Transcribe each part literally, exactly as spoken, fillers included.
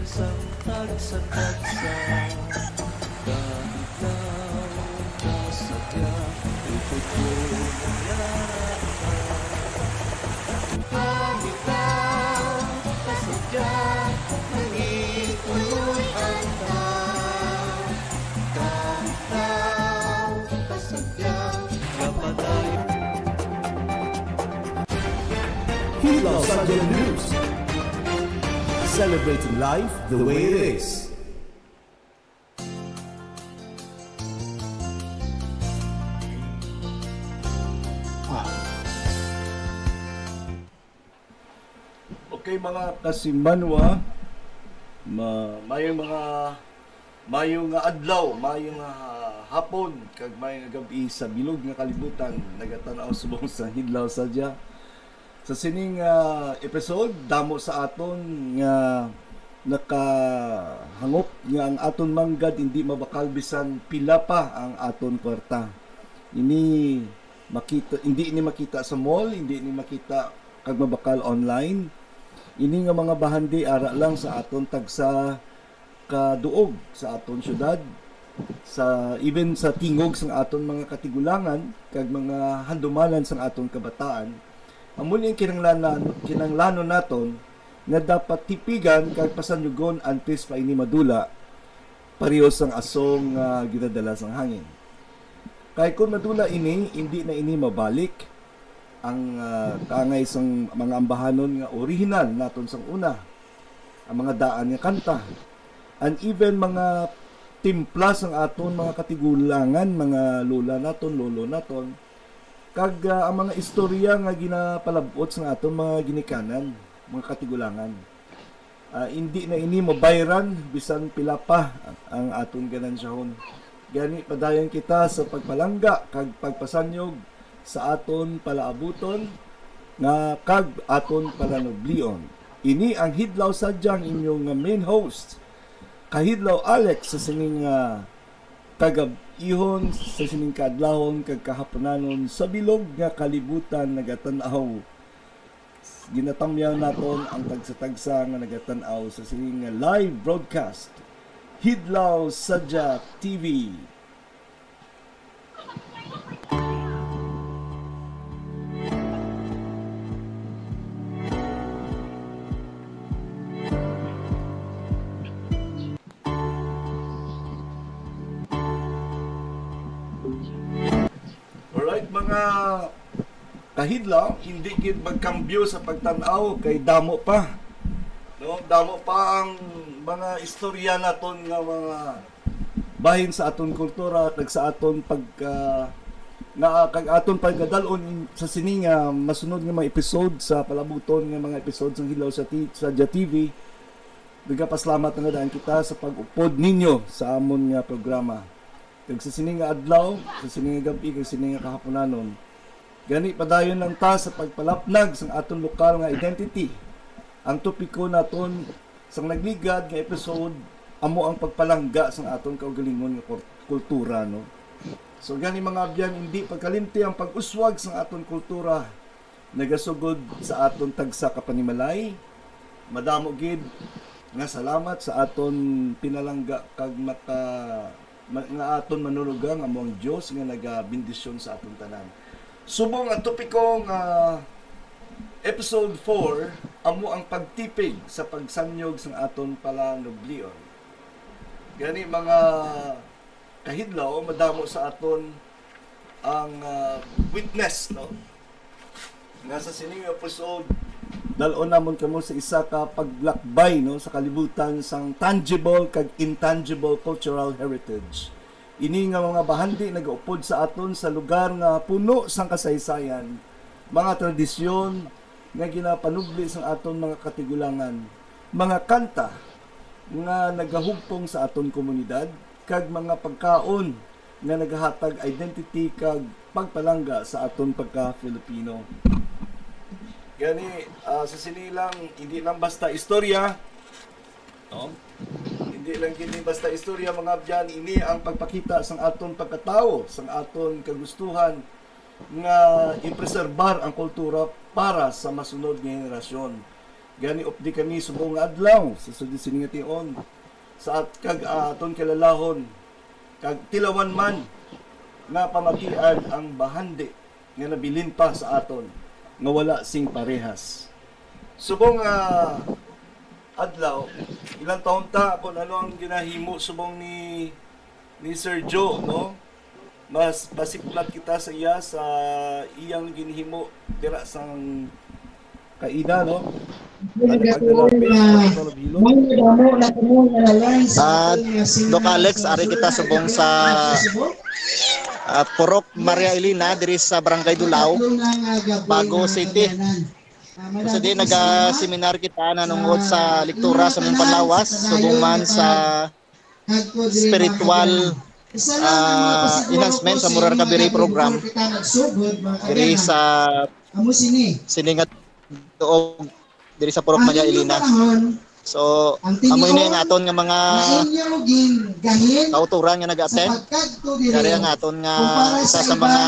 Sang tagsa-tagsa, kahitlaw, kasadya, iputput ang yara ka. Kahitlaw, kasadya, mangipuy-an ta. Kahitlaw, kasadya, kapatay. Hidlaw Sadya News. Celebrating life the way it is. Okay, mga kasimanwa, ma-, maayong mga, maayong nga adlaw, maayong nga hapon, kag maayong nga gab-i sa bilog nga kalibutan, nagatan-aw subong sa Hidlaw Sadya. Sa sining, ah, episode, damo sa aton nga nakahangop nga ang aton manggad hindi mabakal bisan pila pa ang aton kwarta. Ini makita, hindi ni makita sa mall, hindi ni makita kag mabakal online. Ini nga mga bahandi ara lang sa aton tagsa ka duog sa aton syudad, sa, even sa tingog sang aton mga katigulangan kag mga handumanan sang aton kabataan. Amo ni ang kinahanglanan, kinahanglanon naton nga dapat tipigan kag pasanyugon antes pa ini madula, pareho sang asong nga ginadala sang hangin. Kay kon madula ini, hindi na ini mabalik ang, ah, kaangay sang mga ambahanon nga orihinal naton sang una, ang mga daan nga kanta, and even mga timpla sang aton mga katigulangan, mga lola naton, lolo naton, kag, ah, ang mga istorya nga ginapalab-ot sang aton mga ginikanan, mga katigulangan. Ah, indi na ini mabayran bisan pila pa ang aton ganansyahon. Gani, padayon kita sa pagpalangga kag pagpasanyog sa aton palaabuton nga kag aton palanublion. Ini ang Hidlaw Sadya, ang inyong nga main host, Kahidlaw Alex, sa sining, ah, kagab-ihon, sa sining kaadlawon kag kahaponanon sa bilog nga kalibutan nagatan-aw. Ginatamyaw naton ang tagsa-tagsa nga nagatan-aw sa sining nga live broadcast, Hidlaw Sadya T V. Alright, mga kahidlaw, hindi gid magkambyo sa pagtan-aw kay damo pa. No, damo pa ang mga istorya naton nga mga bahin sa aton kultura kag sa aton pag, ah, nga, kag aton pagdal-on sa sini nga masunod nga mga episode sa palabuton nga mga episode sang Hidlaw sa T-, Sadya T V. Nagapasalamat na nga daan kita sa pag-upod ninyo sa amon nga programa. Kag sa sini nga adlaw, sa sini nga gab-i, kag sini nga kahaponanon, gani padayon lang ta sa pagpalapnag sang aton lokal nga identity. Ang topiko naton sang nagligad nga episode amo ang pagpalangga sang aton kaugalingon nga kul-, kultura, no? So gani, mga abyan, indi pagkalimti ang pag-uswag sang aton kultura. Nagasugod sa aton tagsa ka panimalay. Madamo gid nga salamat sa aton pinalangga kag maka-, ma-, nga aton Manunugang, amo ang Dios nga nagabendisyon sa aton tanan. Subong ang topiko nga episode four, amo ang pagtipig sa pagsanyog sang aton palanublion. Gani, mga kahidlaw, madamo sa aton ang, ah, witness, no? Nga sa sining episode, dal-on namon kamo sa isa ka paglakbay, no, sa kalibutan sang tangible kag intangible cultural heritage. Ini nga mga bahandi nagaupod sa aton sa lugar nga puno sang kasaysayan, mga tradisyon nga ginapanubli sang aton mga katigulangan, mga kanta nga nagahugpong sa aton komunidad, kag mga pagkaon nga nagahatag identity kag pagpalangga sa aton pagka-Filipino. Gani, ah, sa sini lang, hindi lang basta istorya, no? Hindi lang kini basta istorya, mga abyan, ini ang pagpakita sang aton pagkatawo, sang aton kagustuhan nga ipreserbar ang kultura para sa masunod nga henerasyon. Gani updi kami subong nga adlaw sa sugod sini nga tion, sa at-, kag, ah, aton kilalahon, kag tilawan man nga pamatian ang bahandi nga nabilin pa sa aton nga wala sing parehas. Subong nga adlaw, ilang taon ta kung ano ang ginahimo subong ni, ni Sir Joe, no? Mas pasiplat kita sa iya sa iyang ginhimo dira sang kaina, no? Ano paglalapis, ano paglalapis? Ah, Doc Alex, ari kita subong sa, ah, Purok Maria Elena, diri sa Barangay Dulao, Bago City. Kasi di naga-seminar kita nanungod sa lektura sa mga panlawas, subong man sa spiritual, ah, enhancement sa Mural Kabiri program diri sa sini nga tuog diri sa Purok Maria Elena. So, amo ini ang aton nga mga kauturan nga nag-attend. Kari ang aton nga isa sa mga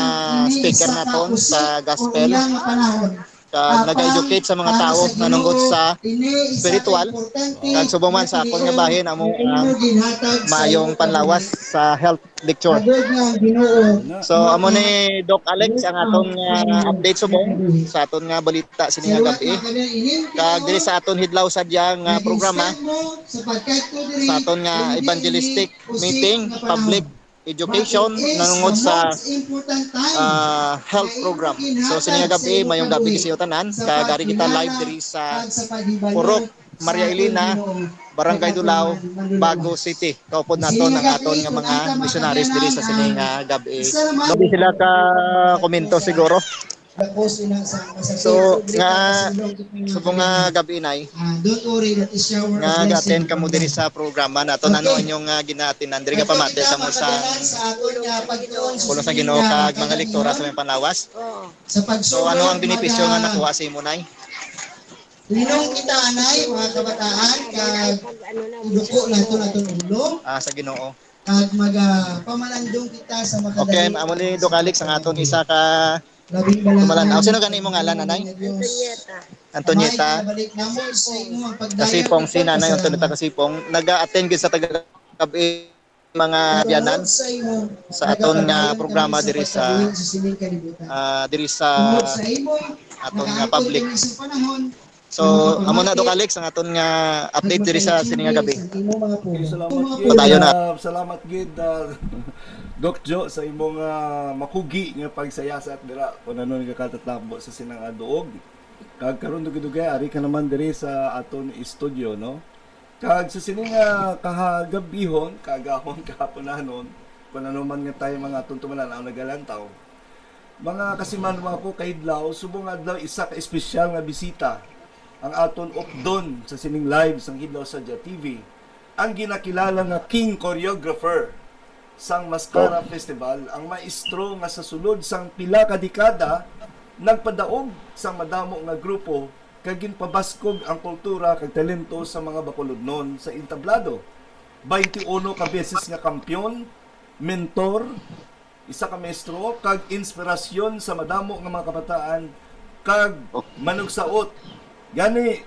speaker naton sa gospel. Kag nag-educate sa mga tawo nanungod sa spiritual. Kag subong man sa akon nga bahin, amo ang maayong panlawas sa health lecture. So, amo ni Doc Alex ang aton nga update subong sa aton nga balita sini nga gab-i. Kag diri sa aton Hidlaw Sadya nga programa, sa aton nga evangelistic meeting, public education, nanungod sa, ah, health program. So, sini nga gab-i, mayong gab-i sa iyo tanan. Kag ari kita live diri sa Purok Maria Elena, Barangay Dulao, Bago City. Kaupod naton ang aton nga mga missionaries diri sa sini nga gab-i. Labi sila ka komento siguro. So, nga, subong nga gab-i, Nay, nga ga-attend kamo diri sa programa naton, ano inyong, ah, gina-attendan diri, nga pamati sa mo sa puno sa Ginoo kag mga lektura sa mga panlawas? Oo. So, ano ang benepisyo nga nakuha sa imo, Nay? Linong kita, anay, mga kabataan, kag duko nato naton ulo. Ah, sa Ginoo. Kag maga-, pamalandong kita sa makadali. Okay, amo ni Doc Alex ang aton isa ka tumalan-aw. Sino gani imong ngalan, anay? Antonieta. Antonieta. Kasipong, si Nanay Antonieta Kasipong, naga-attend gid sa taga-, mga biyanan sa aton nga programa diri sa, ah, diri sa aton nga public. So, amo na, Doc Alex, ang aton nga update diri sa sini nga gab-i. Okay, salamat gid. Padayon na. Ah, salamat gid, ah, Doc Joe, sa imong, ah, makugi nga pagsayasat dira kung ano nagakatatabo sa sini nga duog. Kag karon, dugay-dugay, ari ka naman diri sa aton studio, no? Kag sa sini nga kahagabihon, kaagahon, kahaponanon, kung ano man nga time ang aton tumalan-aw nagalantaw, mga kasimanwa ko, kahidlaw, subong nga adlaw, isa ka espesyal nga bisita ang aton updon sa sining live sang Hidlaw Sadya T V, ang ginakilala nga King Choreographer sang Mascara Festival, ang maestro nga sa sulod sang pila ka dekada nagpadaog sang madamo nga grupo kag ginpabaskog ang kultura kag talento sa mga Bacolodnon sa entablado. Twenty-uno ka beses nga kampiyon, mentor, isa ka maestro, kag inspirasyon sa madamo nga mga kabataan kag manugsaot. Gani,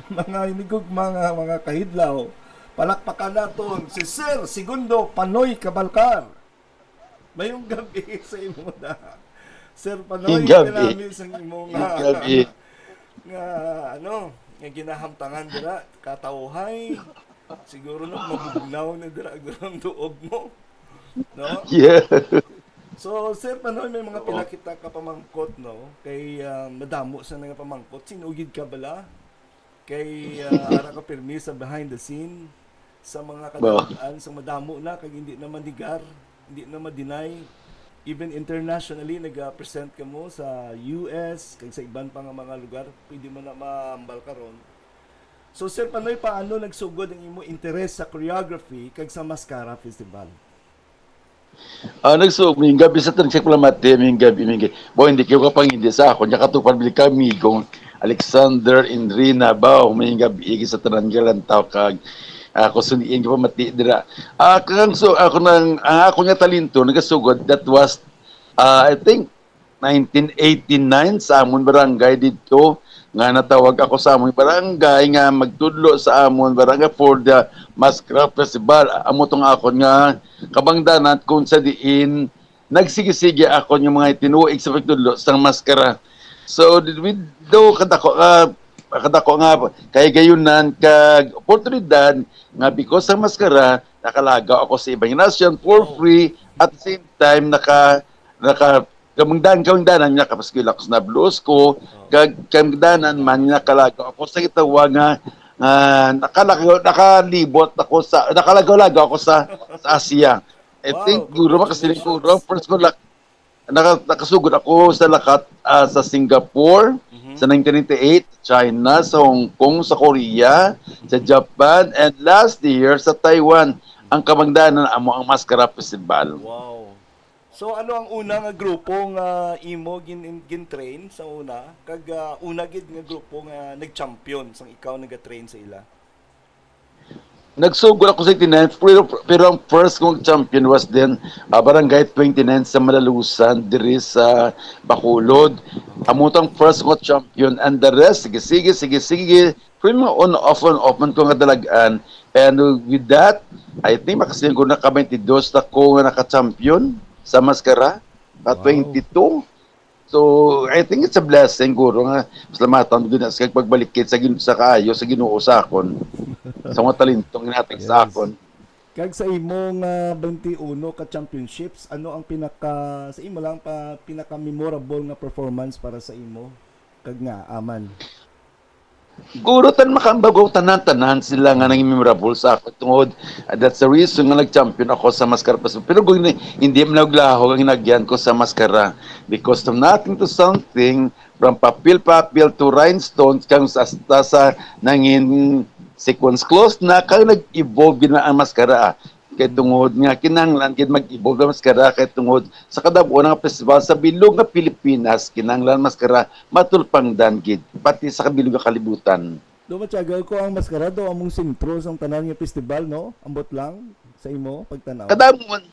mga hinigugma nga mga kahidlaw, palakpakan naton si Sir Segundo Panoy Cabalcar. Mayong gab-i sa imo na. Sir Panoy, mayong gab-i, kinami sa imo nga, mayong gab-i, nga, ano, nga ginahamtangan dira, katawhay. Siguro na mabugnaw na dira ang duog mo. No? Yeah. So, Sir Panoy, may mga pila kita ka pamangkot, no? Kay, ah, madamo sa nga pamangkot. Sinugid ka bala? Kay, ah, ara ka pirmi sa behind the scene, sa mga kadaan, sa madamo na, kag hindi na manigar, hindi na ma-deny. Even internationally, nag-present ka mo sa U S, kag sa iban pa nga mga lugar, pwede man na maambal karon. So, Sir Panoy, paano nagsugod ang imo interes sa choreography kag sa Mascara Festival? Ah, nagsuog, may gabi sa tanang sa Kulamati, may gabi, may gabi. Bo, hindi kayo kapangindi sa ako. Niya katupad bili kami kung Alexander, Indrina, ba, may gabi, sa tanan nga lantaw kag, ah, kusuniin ka pamati dira. Ah, kang so, ako nang, ang ako nga talento, nagasugod, that was, ah, I think, nineteen eighty-nine sa amon barangay didto, nga natawag ako sa amon barangay nga magtudlo sa amon barangay for the Maskara Festival. Amo tong akon nga kabangdanan kung sa diin nagsigi-sige ako nga mga tinuig sa pagtudlo sa maskara. So, with, though kadako ka, kadako nga kahigayunan kag oportunidad nga because sa maskara, nakalagaw ako sa ibang nasyon for free, at the same time, naka, naka, kamangdan, kamangdanan nga kapaskwela ko sa Nablos ko, kag kamangdanan man nga nakalagaw ako sa gitawa nga, ah, nakalagaw, nakalibot ako sa, nakalagaw-lagaw ako sa, sa Asia. I Wow, think, guro, makasiling ko, congratulations. Guro, first ko lak-, naka-, nakasugod ako sa lakat, ah, sa Singapore, Mhm. sa nineteen ninety-eight, China, sa Hong Kong, sa Korea, sa Japan, and last year, sa Taiwan. Ang kamangdanan, amo ang Maskara Festival. Wow. So, ano ang una nga grupo nga imo gin-, gin-train sa una? Kag, ah, una gid nga grupo nga nag-champion sang ikaw nag-train sa ila? Nagsugod ako sa eighty-nine, pero, pero ang first kong champion was then, ah, Barangay twenty-nine sa Malalusan, diri sa Bacolod. Amo tang first kong champion, and the rest, sige, sige, sige, sige. Pero mga on, off, on, off man ko nga dalagan. And with that, I think makasiling ko naka twenty-dos na ko nga naka-champion sa Maskara, ka Wow. twenty-two. So, I think it's a blessing, guro, nga salamatan ko na sa pagbalik sa Gin-, sa kaayo sa Ginoo sa akon, sa mga talentong ginhatag sa Yes. akon. Kag sa imo nga twenty-one ka championships, ano ang pinaka, sa imo lang pa, pinaka-memorable nga performance para sa imo? Kag nga, aman. Guro, tan makambag ko tanan-tanan sila nga naging memorable sa ako tungod, ah, that's the reason nga nag-champion ako sa Maskara Festival. Pero kung hindi, hindi man naglaho ang hinagyan ko sa Maskara because of nothing to something, from papel-papel to rhinestones, kang sa, sa, sa nangin sequence clothes na, kang nag-evolve gid na ang Maskara, ah. Kay tungod nga kinahanglan gid mag-evolve ang Maskara, kay tungod sa kadamo nga festival sa bilog nga Pilipinas, kinahanglan Maskara matulpangdan gid, pati sa kabilog nga kalibutan. Do matyagal ko ang Maskara do among sentro sang tanan nga festival, no? Ambot lang sa imo pagtanaw. Kadamo man,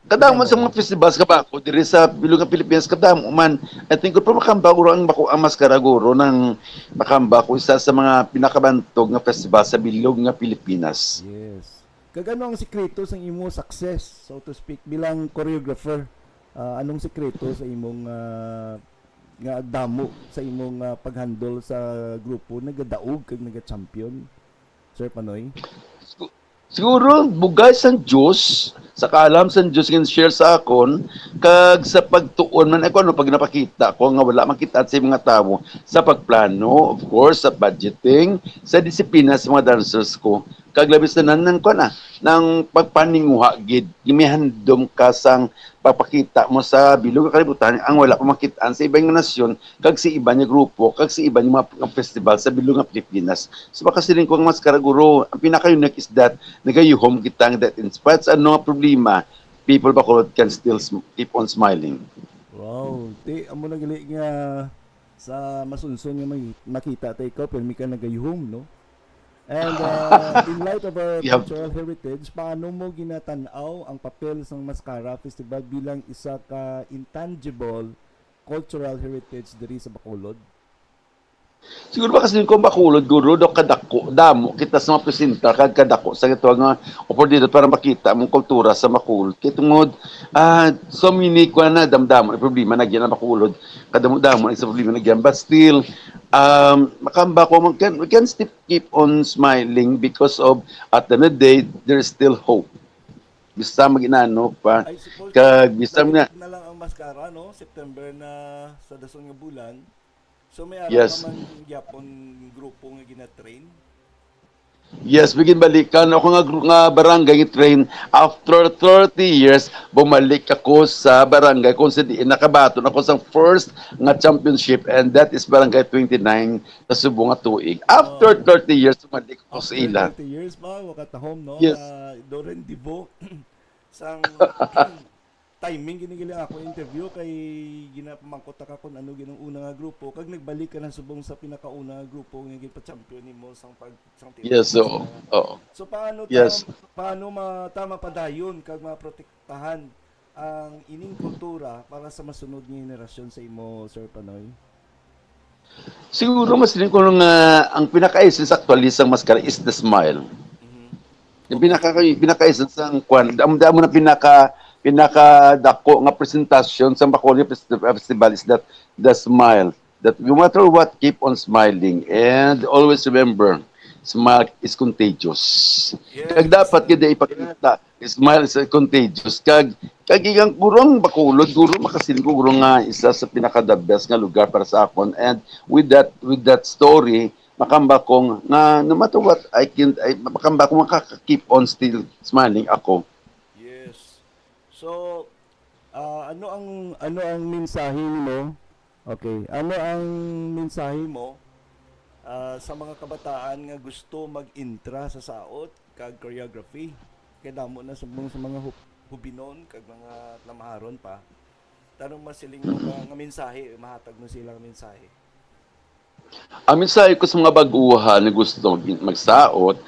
kadamo man sa mga festival sa kabako diri sa bilog nga Pilipinas, kadamo man. I think kung makamba ko ang bako ang Maskara, guro, nang makamba ko isa sa mga pinakabantog nga festival sa bilog nga Pilipinas. Yes. Kag ano ang sikreto sang imo success, so to speak, bilang choreographer? Ah, anong sikreto sa imong, ah, nga damo sa imong, ah, pag-handle sa grupo, nagadaog kag naga-champion, Sir Panoy? Sigu-, siguro, bugay sang Diyos, sa kaalam sang Diyos nga share sa akon, kag sa pagtuon man ako, ano, pag napakita ko nga wala makita sa mga tawo, sa pagplano, of course, sa budgeting, sa disiplina sa mga dancers ko, kag labis na nan, nan, kuwan na, nang pagpaninguha gid, may handom ka sang pagpakita mo sa bilog nga kalibutan ang wala pa makitaan sa iban nga nasyon, kag sa iban nga grupo, kag sa iban nga mga, nga festival sa bilog nga Pilipinas. So, makasiling ko ang Maskara, guro, ang pinaka-unique is that nagayuhom kita, that in spite sa ano nga problema, people Bacolod can still sm-, keep on smiling. Wow, ti, amo na gali nga sa masunson nga may-, makita ta ikaw, pirmi ka nagayuhom, no? And, uh, in light of our We have cultural heritage, paano mo ginatan-aw ang papel sang Maskara Festival bilang isa ka intangible cultural heritage diri sa Bacolod? Siguro ba kasi kung Bacolod, guro, do kadako, damo kita sa mga presenta, kag kadako sa ito nga oportunidad para makita mong kultura sa Bacolod. Kay tungod, ah, so many, kuwan na, damdamo, ang problema na gyan ang Bacolod. Kadamo-damo na sa problema na gyan. But still, um, makamba ko, man can, we can still keep on smiling because of, at the end of the day, there is still hope. Bisa mag-inano pa. I suppose Kag bisa na, nga na lang ang Maskara, no? September na sa dason nga bulan. So, may ara Yes. pa man gyapon grupo nga gina-train? Yes, bigin balikan ako nga gru-, nga barangay nga train. After thirty years, bumalik ako sa barangay kung sa diin nakabaton ako sa first nga championship, and that is Barangay twenty-nine sa subong nga tuig. After Oh. thirty years, bumalik ako sa After ila. thirty years pa, wakatahom, no? Yes. Na Doren Divo, sang timing gini gali ako interview kay ginapamangkot ta ka kung ano ginang una nga grupo, kag nagbalik ka na subong sa pinakauna nga grupo nga ginpa-champion nimo sang pag-, sang Yes, oo, oo. So, paano ta-, Yes. paano ma-, ta mapadayon kag maprotektahan ang ining kultura para sa masunod nga henerasyon sa imo, Sir Panoy? Siguro mas ko nga ang pinaka-essence actually sang maskara is the smile. Mhm. Yung pinaka pinaka-essence sang kwan, damo damo na pinaka pinaka dako nga presentasyon sa Bacolod Festi- Festival is that the smile. That no matter what, keep on smiling and always remember, smile is contagious. Yes. Kag dapat gid ipakita, smile is contagious. Kag kag ang gurong Bacolod, guro makasiling ko guro nga isa sa pinaka the best nga lugar para sa akon. And with that with that story, makamba ko nga no matter what, I can I, makamba ko makaka-keep on still smiling ako. Yes. So, ah, ano ang ano ang mensahe nimo? Okay, ano ang mensahe mo ah, sa mga kabataan nga gusto mag-intra sa saot kag choreography? Kay damo na subong sa mga hub- hubinon kag mga lamaharon pa. Tanong masiling mo nga, nga mensahe, mahatag mo sila nga mensahe. Ang mensahe ko sa mga baguhan nga gusto mag- magsaot,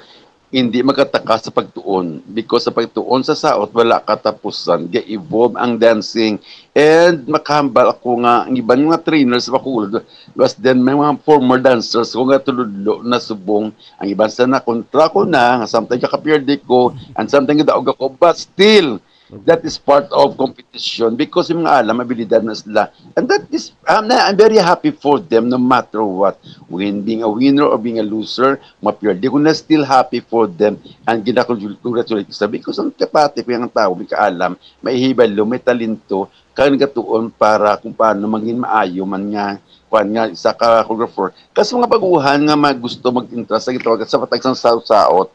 hindi magkataka sa pagtuon, because sa pagtuon sa saot wala katapusan, ga-evolve ang dancing. And makahambal ako nga ang iban nga trainers sa Bacolod, was then may mga former dancers ko nga tuludlo na subong. Ang iban sa nakontra ko na, nga sometimes gakapierde ko, and sometimes gadaog ako, but still, that is part of competition because yung mga alam, abilidad na sila. And that is, I'm, I'm very happy for them no matter what. When being a winner or being a loser, mapierde ko na, still happy for them. And ginakongratulate ko sa, because ang kapati ko yung tao, may kaalam, may hibalo, may talento, kaya nagatuon para kung paano maging maayo man nga, kuan nga, isa ka choreographer. Kasi mga baguhan nga mag gusto mag-interest sa gitawag sa patag sang saot-saot,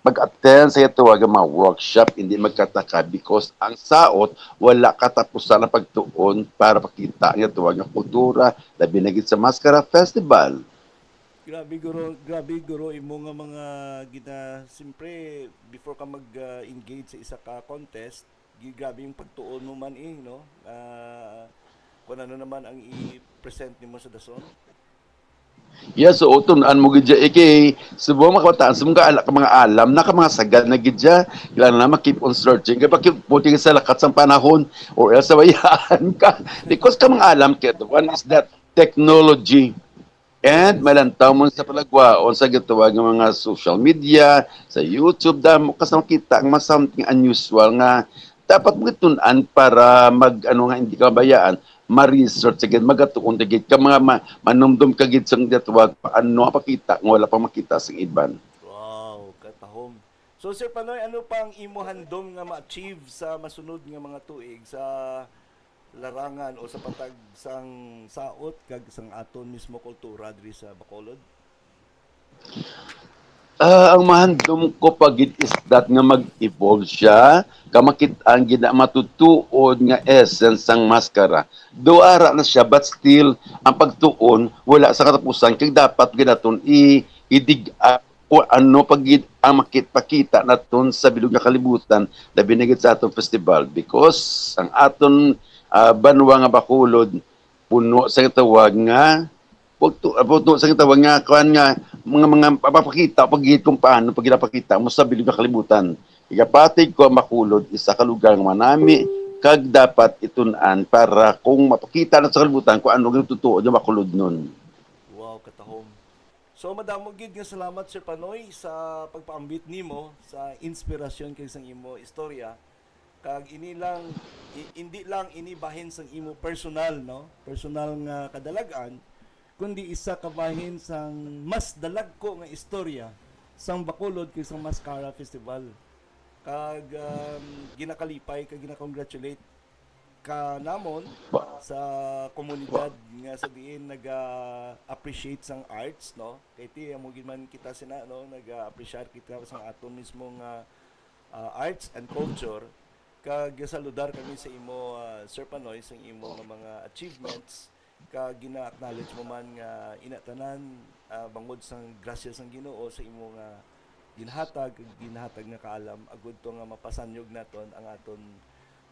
mag-attend sa gitawag nga mga workshop, hindi magkataka because ang saot wala katapusan ang pagtuon para pakita ang gitawag nga kultura, labi na gid sa Mascara Festival. Grabe guro, grabe guro imo nga mga gina, siyempre before ka mag-engage sa isa ka contest, gi- grabe yung pagtuon mo man eh, no? Ah, kung ano naman ang i-present nimo sa dason. Yes, so tun-an mo gid siya, eh, kay subong mga kabataan, subong ka ala ka mga alam na ka mga sagad na gid siya. Kailangan na ma-keep on searching. Kaya pag puti sa lakat sang panahon or else sabayaan ka. Because ka mga alam, kaya the one is that technology. And malantaw mo sa palagwaon sa gitawag nga mga social media, sa YouTube, damo ka sa makita ang mga something unusual nga dapat mo gitun-an para mag ano nga hindi ka mabayaan, ma-research sa gid, magatuon sa gid ka mga ma, manumdom ka gid sang gitawag ano ang pakita nga wala pa makita sa iban. Wow, katahom. So Sir Panoy, ano pa ang imo handom nga ma-achieve sa masunod nga mga tuig sa larangan o sa patag sang saot kag sang aton mismo kultura diri sa Bacolod? Ah, ang mahandom ko pa gid is that nga mag-evolve siya, ka makit-an gid ang matutuod nga essence sang maskara. Do ara na siya, but still ang pagtuon wala sa katapusan, kay dapat gid naton i idig-a kung ano pa gid ang makit pakita naton sa bilog nga kalibutan, labi na gid sa aton festival, because ang aton ah, banwa nga Bacolod puno sa gitawag nga puto, ah, puto sa gitawag nga kuan nga mga mga mapapakita pag gid kung paano pag ginapakita mo sa bilog nga kalibutan. Igapatig ko ang Bacolod isa ka lugar nga manami kag dapat itun-an para kung mapakita na sa kalibutan kung ano ang totoo nga Bacolod nun. Wow, katahom. So madamo gid nga salamat Sir Panoy sa pagpaambit nimo sa inspirasyon kag sang imo istorya. Kag ini lang i- hindi lang ini bahin sang imo personal, no? Personal nga kadalag-an, kundi isa ka bahin sang mas dalagko nga istorya sang Bacolod kag sang Mascara Festival. Kag um, ginakalipay kag ginakongratulate ka namon sa komunidad nga sa diin naga-appreciate sang arts, no? Kay ti amo gid man kita sina, no, naga-appreciate kita sang aton mismo nga ah, arts and culture, kag saludar kami sa imo ah, Sir Panoy sa imo nga mga achievements, kag gina-acknowledge mo man nga ina tanan ah, bangod sang grasya sang Ginoo sa imo nga ginhatag, ginhatag nga kaalam agud to nga mapasanyog naton ang aton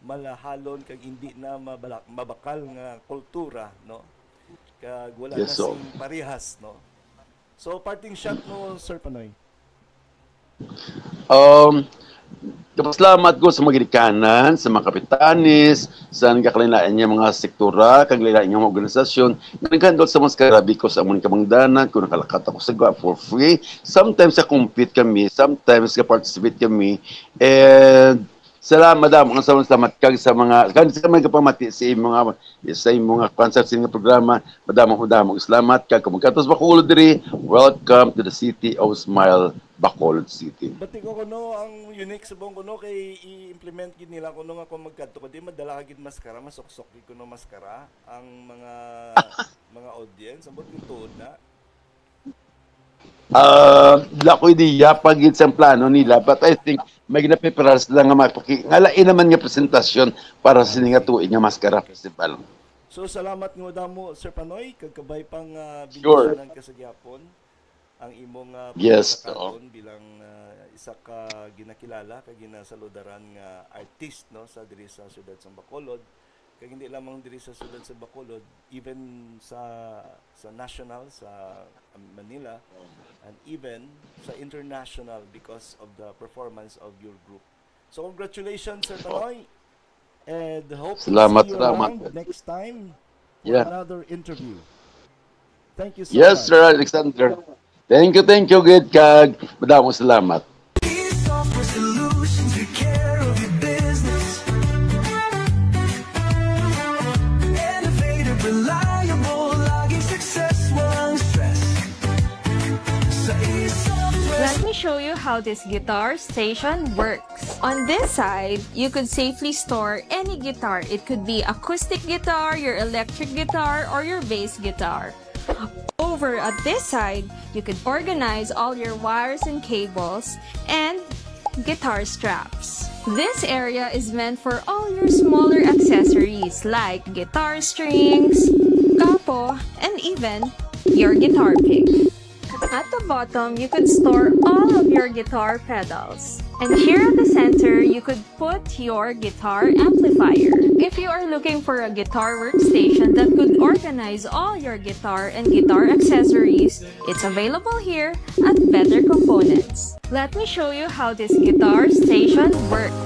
malahalon kag hindi na mabala- mabakal nga kultura, no? Kag wala Yes, na so. Sing parehas, no? So parting shot mo, Sir Panoy. Um, Kapasalamat ko sa mga ginikanan, sa mga kapitanes, sa nagakalain-lain nga mga sektora, kag lain-lain nga mga organisasyon, nga naghandle sa maskara, because ang mga kabangdanan, kung nakalakat ako sa gwa for free, sometimes ka-compete kami, sometimes ka-participate kami, and salamat, madam, ang salamat kag sa mga, kag sa mga kapamati sa imong mga, sa imong mga concert sa inyong programa, madamo, madamo, salamat, kag kung magkadto sa Bacolod diri, welcome to the city of smile, Bacolod City. Bati ko kuno ang unique subong kuno kay i-implement gid nila kuno nga kung magkadto ko di madala ka gid maskara, masuksok gid kuno maskara ang mga mga audience, ambot yung tuod na. Ah, wala ko ideya pa gid sa plano nila, but I think may ginaprepare sila nga mapaki-, nga lain naman nga presentasyon para sa sini nga tuig nga Maskara Festival. So, salamat nga damo, Sir Panoy, kag kabay pang, ah, Sure. bendisyonan ka sa gihapon ang imong, ah, Yes, pagkakaton oo. bilang, ah, isa ka ginakilala kag ginasaludaran nga artist, no, sa diri sa siyudad sa Bacolod. Kag hindi lamang diri sa siyudad sa Bacolod, even sa, sa national, sa Manila, and even sa international because of the performance of your group. So congratulations, Sir Oh. Panoy, and hope to Salamat, see you salamat. around next time for Yeah. another interview. Thank you so Yes, much. Sir Alexander. Thank you, thank you, gid, kag madamo salamat. East Software Solutions, take care of your business. Innovative, reliable, laging success, walang stress. Sa East Software Let me show you how this guitar station works. On this side, you could safely store any guitar. It could be acoustic guitar, your electric guitar, or your bass guitar. Over at this side, you could organize all your wires and cables and guitar straps. This area is meant for all your smaller accessories like guitar strings, capo, and even your guitar pick. At the bottom, you could store all of your guitar pedals. And here at the center, you could put your guitar amplifier. If you are looking for a guitar workstation that could organize all your guitar and guitar accessories, it's available here at Better Components. Let me show you how this guitar station works.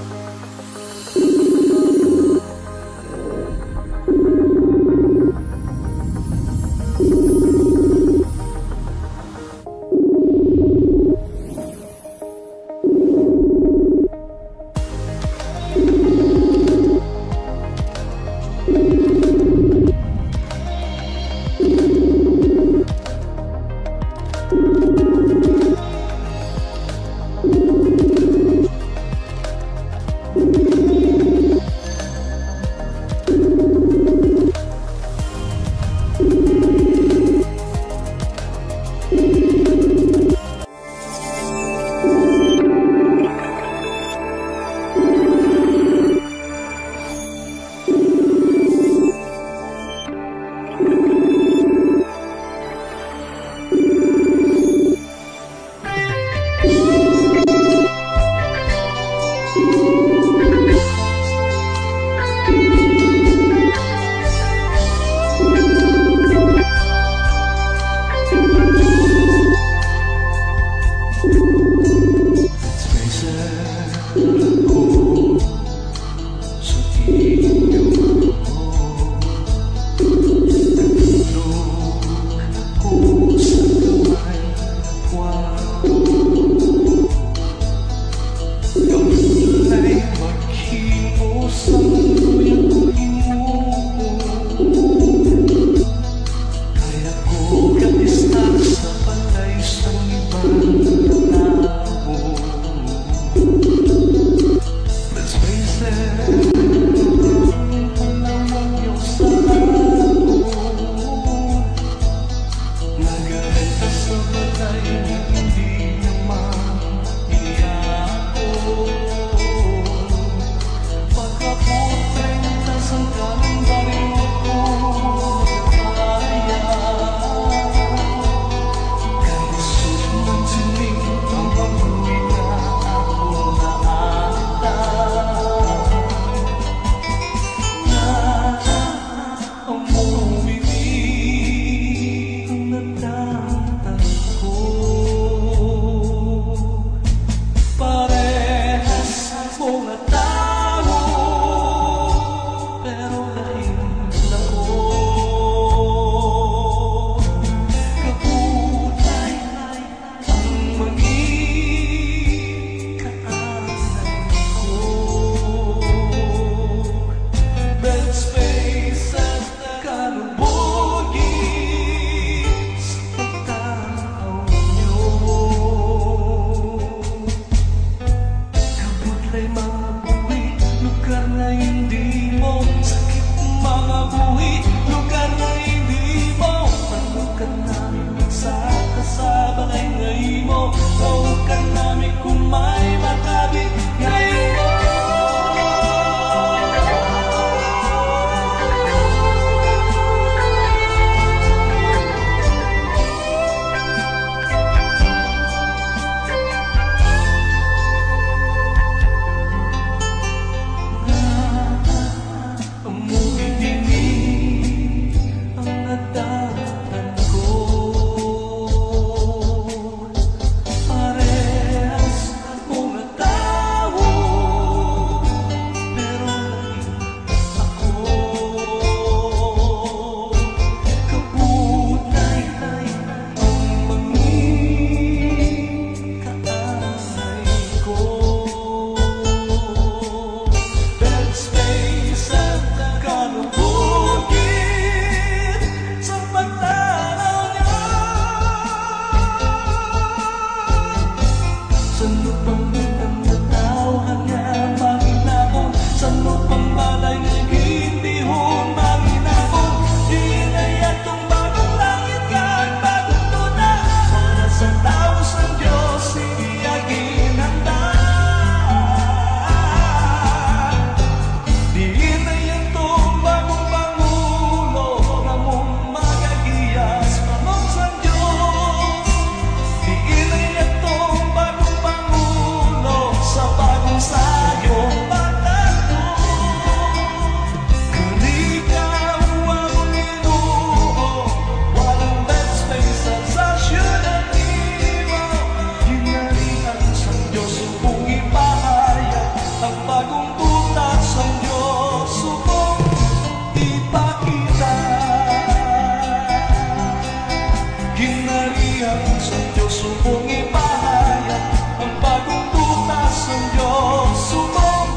Ginharian sang Dios, subong ipahayag ang bagong butas sang Dios, subong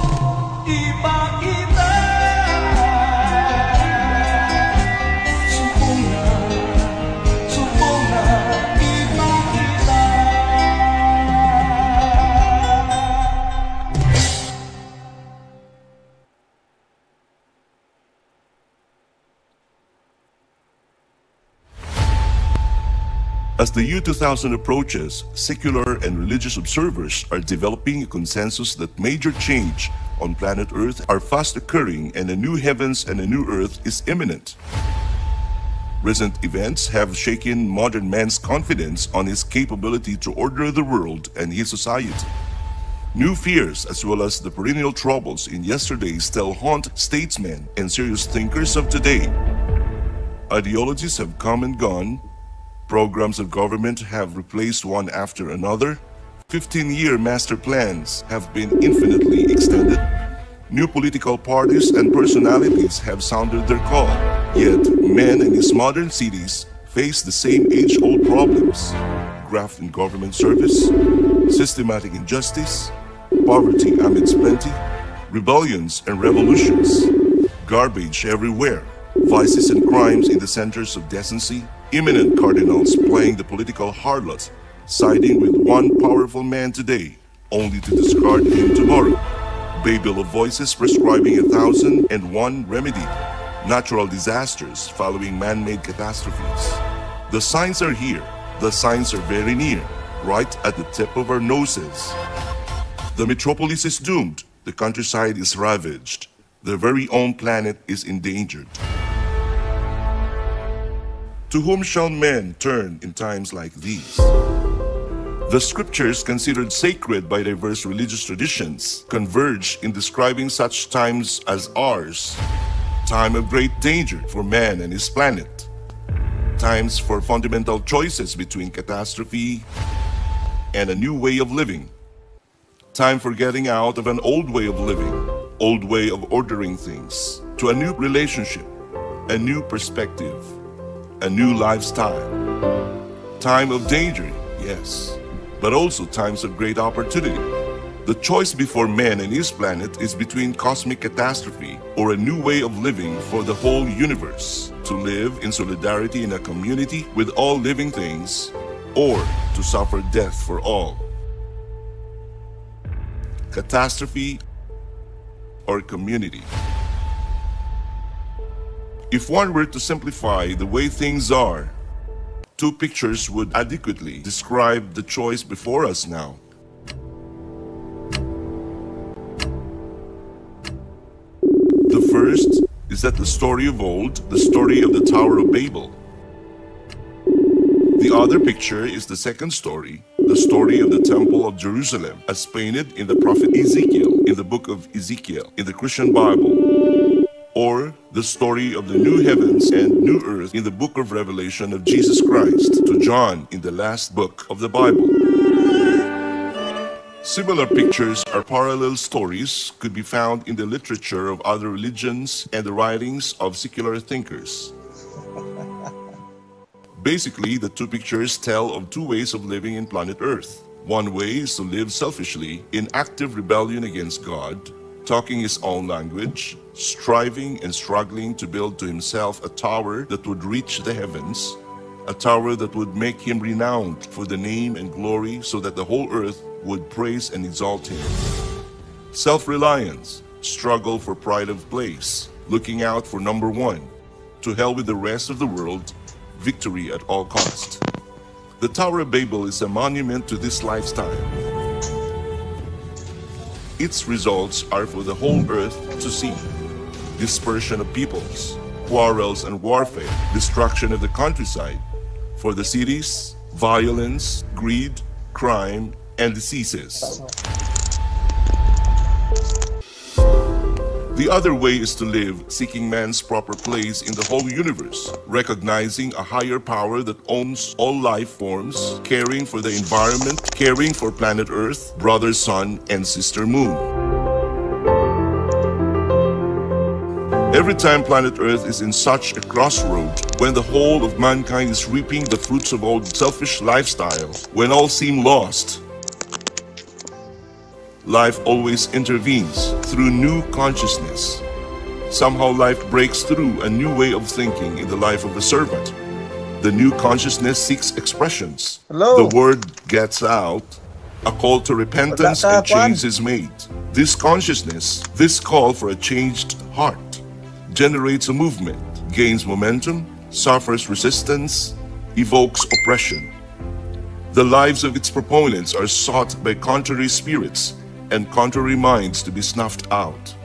ipakita. Subong na, subong na ipakita. As the year two thousand approaches, secular and religious observers are developing a consensus that major change on planet Earth are fast occurring and a new heavens and a new earth is imminent. Recent events have shaken modern man's confidence on his capability to order the world and his society. New fears, as well as the perennial troubles in yesterday, still haunt statesmen and serious thinkers of today. Ideologies have come and gone. Programs of government have replaced one after another. Fifteen-year master plans have been infinitely extended. New political parties and personalities have sounded their call. Yet, men in these modern cities face the same age-old problems: graft in government service, systematic injustice, poverty amidst plenty, rebellions and revolutions, garbage everywhere, vices and crimes in the centers of decency, eminent cardinals playing the political harlot, siding with one powerful man today, only to discard him tomorrow. Babel of voices prescribing a thousand and one remedy. Natural disasters following man-made catastrophes. The signs are here. The signs are very near, right at the tip of our noses. The metropolis is doomed. The countryside is ravaged. Their very own planet is endangered. To whom shall men turn in times like these? The scriptures, considered sacred by diverse religious traditions, converge in describing such times as ours: time of great danger for man and his planet, times for fundamental choices between catastrophe and a new way of living, time for getting out of an old way of living, old way of ordering things, to a new relationship, a new perspective, a new lifestyle. Time of danger, yes, but also times of great opportunity. The choice before man and his planet is between cosmic catastrophe or a new way of living for the whole universe, to live in solidarity in a community with all living things, or to suffer death for all. Catastrophe or community. If one were to simplify the way things are, two pictures would adequately describe the choice before us now. The first is that the story of old, the story of the Tower of Babel. The other picture is the second story, the story of the Temple of Jerusalem, as painted in the prophet Ezekiel, in the book of Ezekiel, in the Christian Bible, or the story of the new heavens and new earth in the book of Revelation of Jesus Christ to John in the last book of the Bible. Similar pictures or parallel stories could be found in the literature of other religions and the writings of secular thinkers. Basically, the two pictures tell of two ways of living in planet Earth. One way is to live selfishly in active rebellion against God, talking his own language, striving and struggling to build to himself a tower that would reach the heavens, a tower that would make him renowned for the name and glory, so that the whole earth would praise and exalt him. Self-reliance, struggle for pride of place, looking out for number one, to hell with the rest of the world, victory at all cost. The Tower of Babel is a monument to this lifestyle. Its results are for the whole earth to see: dispersion of peoples, quarrels and warfare, destruction of the countryside, for the cities, violence, greed, crime, and diseases. The other way is to live seeking man's proper place in the whole universe, recognizing a higher power that owns all life forms, caring for the environment, caring for planet Earth, brother, sun, and sister, moon. Every time planet Earth is in such a crossroad, when the whole of mankind is reaping the fruits of old selfish lifestyle, when all seem lost, life always intervenes through new consciousness. Somehow life breaks through a new way of thinking in the life of a servant. The new consciousness seeks expressions. Hello. The word gets out. A call to repentance and change is made. This consciousness, this call for a changed heart, generates a movement, gains momentum, suffers resistance, evokes oppression. The lives of its proponents are sought by contrary spirits and contrary minds to be snuffed out.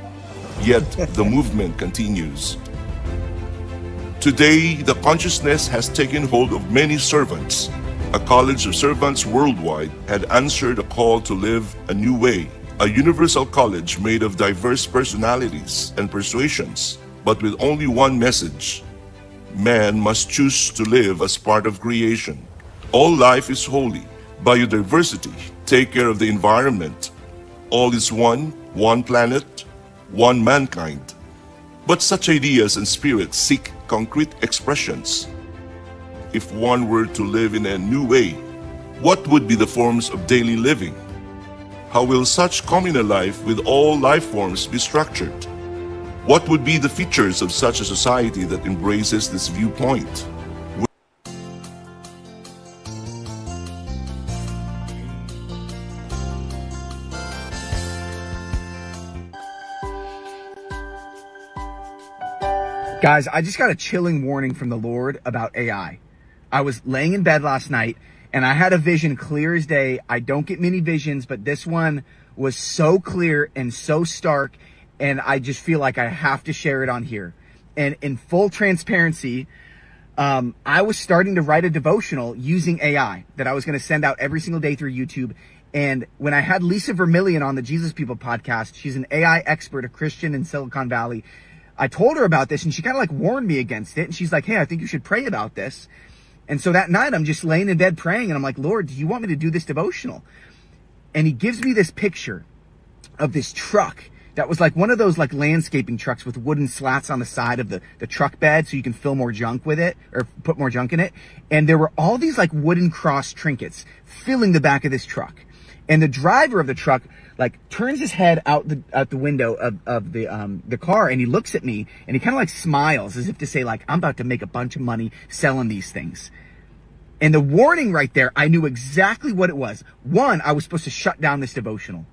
Yet the movement continues. Today, the consciousness has taken hold of many servants. A college of servants worldwide had answered a call to live a new way, a universal college made of diverse personalities and persuasions, but with only one message: man must choose to live as part of creation. All life is holy. Biodiversity, take care of the environment. All is one, one planet, one mankind. But such ideas and spirits seek concrete expressions. If one were to live in a new way, what would be the forms of daily living? How will such communal life with all life forms be structured? What would be the features of such a society that embraces this viewpoint? Guys, I just got a chilling warning from the Lord about A I. I was laying in bed last night and I had a vision clear as day. I don't get many visions, but this one was so clear and so stark, and I just feel like I have to share it on here. And in full transparency, um, I was starting to write a devotional using A I that I was going to send out every single day through YouTube. And when I had Lisa Vermillion on the Jesus People podcast, she's an A I expert, a Christian in Silicon Valley. I told her about this and she kind of like warned me against it. And she's like, "Hey, I think you should pray about this." And so that night I'm just laying in bed praying and I'm like, "Lord, do you want me to do this devotional?" And he gives me this picture of this truck that was like one of those like landscaping trucks with wooden slats on the side of the, the truck bed so you can fill more junk with it or put more junk in it. And there were all these like wooden cross trinkets filling the back of this truck. And the driver of the truck like turns his head out the out the window of, of the um the car and he looks at me and he kind of like smiles as if to say like, "I'm about to make a bunch of money selling these things." And the warning right there, I knew exactly what it was. One, I was supposed to shut down this devotional.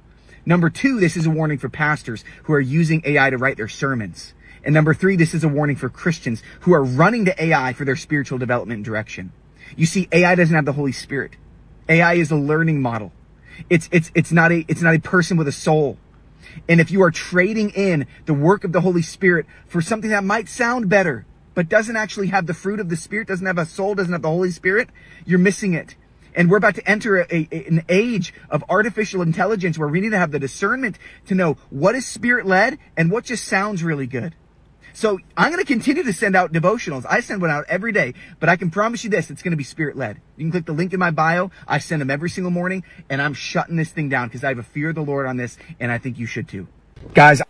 Number two, this is a warning for pastors who are using A I to write their sermons. And number three, this is a warning for Christians who are running to A I for their spiritual development and direction. You see, A I doesn't have the Holy Spirit. A I is a learning model. It's it's it's not a it's not a person with a soul. And if you are trading in the work of the Holy Spirit for something that might sound better, but doesn't actually have the fruit of the Spirit, doesn't have a soul, doesn't have the Holy Spirit, you're missing it. And we're about to enter a, a, an age of artificial intelligence where we need to have the discernment to know what is spirit led and what just sounds really good. So I'm going to continue to send out devotionals. I send one out every day, but I can promise you this, it's going to be spirit led. You can click the link in my bio. I send them every single morning, and I'm shutting this thing down because I have a fear of the Lord on this, and I think you should too. Guys,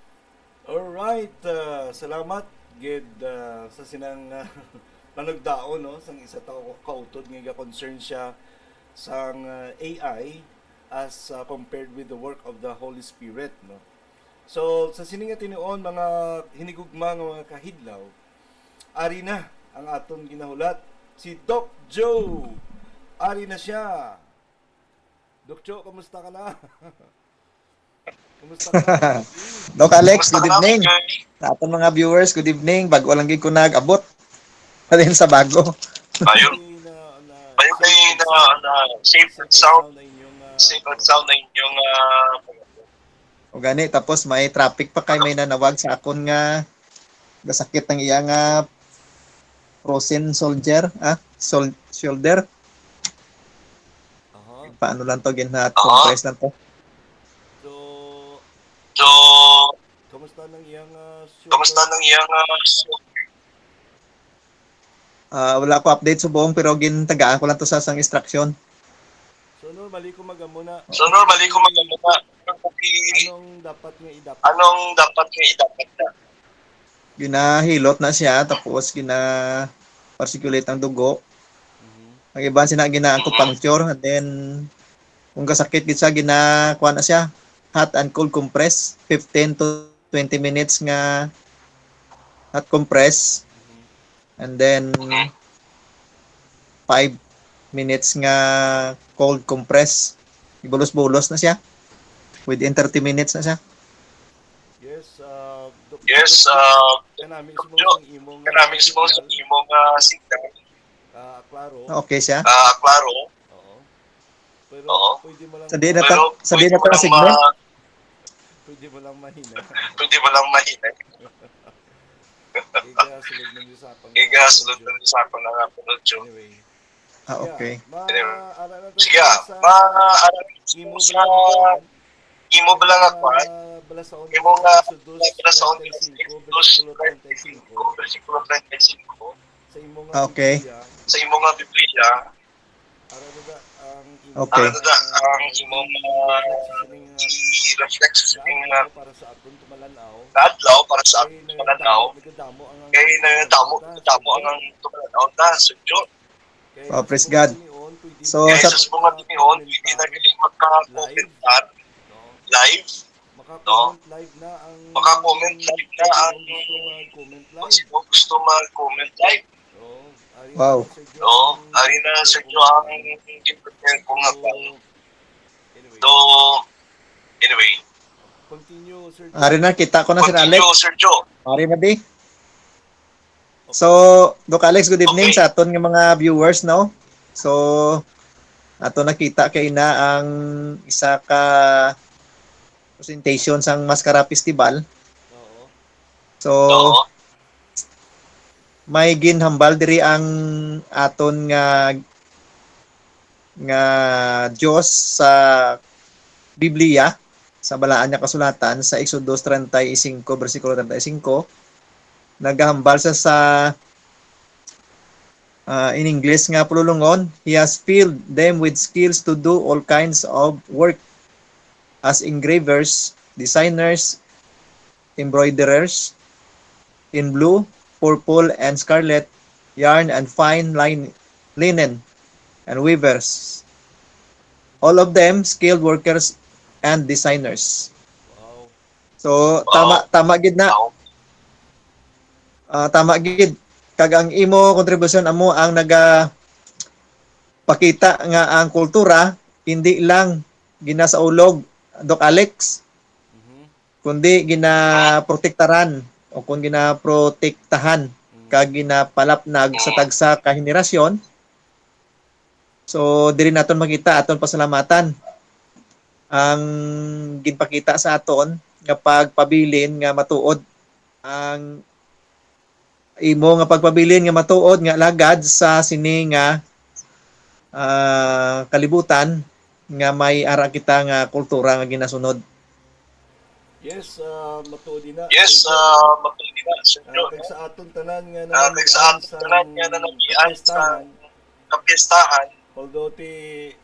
Alright, uh, salamat gid uh, sa sinang uh, panugdaon no sang isa ta kautod nga ga-concern siya sang uh, A I as uh, compared with the work of the Holy Spirit no. So sa sini nga tinuon mga hinigugma nga mga kahidlaw, ari na ang aton ginahulat si Doc Joe. Ari na siya. Doc Joe, kumusta ka na? Doc Alex, good evening. Sa aton mga viewers, good evening. Bago lang gid ko nag-abot. Halin sa bago. Ayun. Ayun kay na, na safe and sound. Safe and sound na inyong uh, o gani, tapos may traffic pa kay may nanawag sa akon nga gasakit ang iya nga frozen soldier, ah, sol shoulder. Paano lang to, ginhat compress lang to. So, so, kamusta nang iyang uh, kamusta nang iyang uh, uh, wala ko update subong pero gintagaan ko lang to sa sang instruction. So normally ko magamuna. So normally ko magamuna. Anong dapat nga idapat? Anong dapat nga idapat na? ginahilot na siya, tapos gina-, pa-circulate ang dugo. Mhm. Ang iban sina gina-acupuncture, and then kung kasakit gid siya, ginakuha na siya, hot and cold compress, fifteen to twenty minutes nga hot compress, and then five minutes nga cold compress. Ibulos-bulos na siya. Within thirty minutes na siya. Yes, uh, Doc, Yes, Doc, uh, kanami Doc, mismo ang imo nga Kanami mismo sa signal. Imo nga signal. Ah, klaro. Okay siya. Ah, klaro. Oo. Pero Oo. Pwede mo lang Sa di na Pero ta-, sa di na pwede ta mo lang signal. ma- Pwede mo lang mahina. Pwede mo lang mahina. Kaya sulod man sa pang Kaya sulod na sa ako na nga po, Joe. Anyway. Ah, okay. Ma-, ara na to Sige, sa ma-, ara imo sa ba lang imo ba lang ako, ah? Balasaon Imo nga Exodus balasaon treinta y cinco, Exodus versículo treinta y cinco. Versículo treinta y cinco. Sa imo Okay. Biblia, Sa imo nga Biblia, ara na ang imo Okay. Ano na ang imo nga i-reflect sa sining nga para sa aton tumalanaw. Adlaw para sa Kay aton pananaw? Nagdamo ang Kay nagdamo, nagdamo ang ang tumalanaw na, Sir Joe. Kay Oh, sa praise subong God. nga tion, pwede So, Kaya sa sa subong nga tion, pwede na gali magka-comment live. No? Live. Maka-comment live na ang Maka-comment live na ang gusto mag-comment live. Kung sino gusto mag-comment live. Oo. Ari Wow. na, Sir Joe, No? ang Ari na, Sir Joe, ang gi-prepare ko nga So, plano. Anyway, So, anyway, continue, Sir Joe. Ari na, kita ko na, Sir Alex. Continue, Sir Joe. Ari na, di. So, Doc Alex, good evening Okay. Sa aton nga mga viewers, no? So, ato nakita kay na ang isa ka presentation sang Mascara Festival. Oo. So, Oo. May ginhambal diri ang aton nga, nga Dios sa Biblia, sa Balaan nga Kasulatan, sa Exodus treinta y cinco, bersikulo treinta y cinco. Nagahambal sa, sa, ah, in English nga pululungon, "He has filled them with skills to do all kinds of work as engravers, designers, embroiderers, in blue, purple, and scarlet yarn and fine line, linen, and weavers. All of them skilled workers and designers." Wow. So, tama, tama gid na. Wow. Ah, tama gid. Kag ang imo kontribusyon amo ang naga pakita nga ang kultura hindi lang ginasaulog, Doc Alex, Mhm. kundi ginaprotektaran o kung ginaprotektahan kag ginapalapnag sa tagsa ka henerasyon. So, diri naton makita aton pasalamatan ang ginpakita sa aton nga pagpabilin nga matuod ang imo nga pagpabilin nga matuod nga alagad sa sini nga, ah, kalibutan nga may ara kita nga kultura nga ginasunod. Yes, ah, matuod na. Yes, Sir Joe, ah, matuod na, Sir ah, Joe. kag sa aton tanan nga Ah, kag sa aton tanan nga nanamian sa kapistahan, kapistahan, although ti,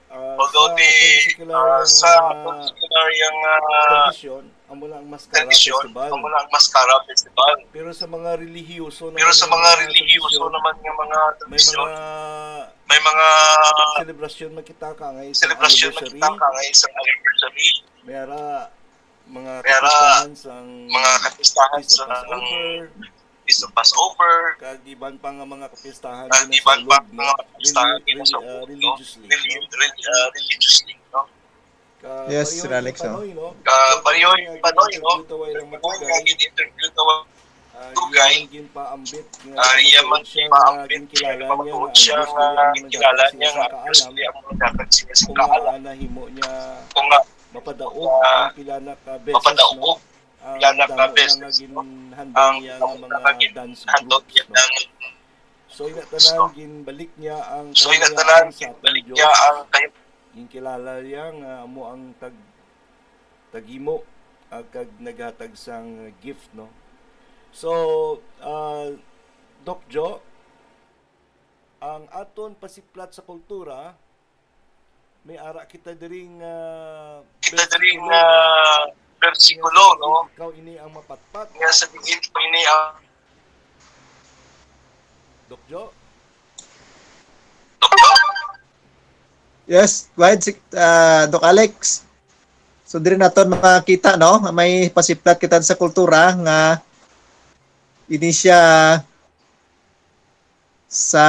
ah, although sa ti, aton sekular ah, nga sa aton sekular nga, ah, tradisyon, amo lang ang Mascara tradisyon, Festival. Amo lang ang Mascara Festival. Pero sa mga relihiyoso Pero sa mga nga relihiyoso tradisyon, naman nga mga may tradisyon, mga may mga selebrasyon makita ka nga isang selebrasyon anniversary. Makita ka nga isang anniversary. May ara mga May ara kapistahan sang mga kapistahan Feast of sa Passover, Feast of Passover, kag iban pa nga mga kapistahan kag nga iban pa nasaulog, nga mga kapistahan reli-, nga sa reli-, ah, no? religiously, Reli-, no? reli-, ah, religiously, no? Ka-, Yes, pareho Sir ang Alex, oh. Panoy, no? Ka-, pareho ang Nga Panoy, no? gin-interview ta way lang Nga matugay. gin-interview ta way Ah, Tugay. Iya man ginpaambit nga Ah, iya man siya ginpaambit nga ginkilala nga niya nga siya ang nga Diyos dili ang kilala naghatag niya sa nga ang Diyos kaalam, dili ang naghatag sa kung kaalam. Nahimo niya Kung nga, mapadaog ah, ang pila na ka beses, mapadaog no? Ang pila na ka damo beses, na nga no? ginhandang Ang niya damo nga na mga nga dance ginhandang groups, niya no? nga So, ina tanan, ginbalik niya ang So, ina kahimuyaan tanan, sa aton ginbalik Diyos. Niya ang kahim- Ginkilala niya nga amo ang tag taghimo, ah, kag naghatag sang gift, no? So, ah, Doc Jo, ang aton pasiplat sa kultura, may ara kita diri nga Kita diri bersikulo, nga no? bersikulo, no? Ikaw ini ang mapatpat. Nga sa diin pa ini ang Doc Jo? Yes, go ahead, si, ah, Doc Alex. So, diri naton makita, no? May pasiplat kita sa kultura nga ini siya sa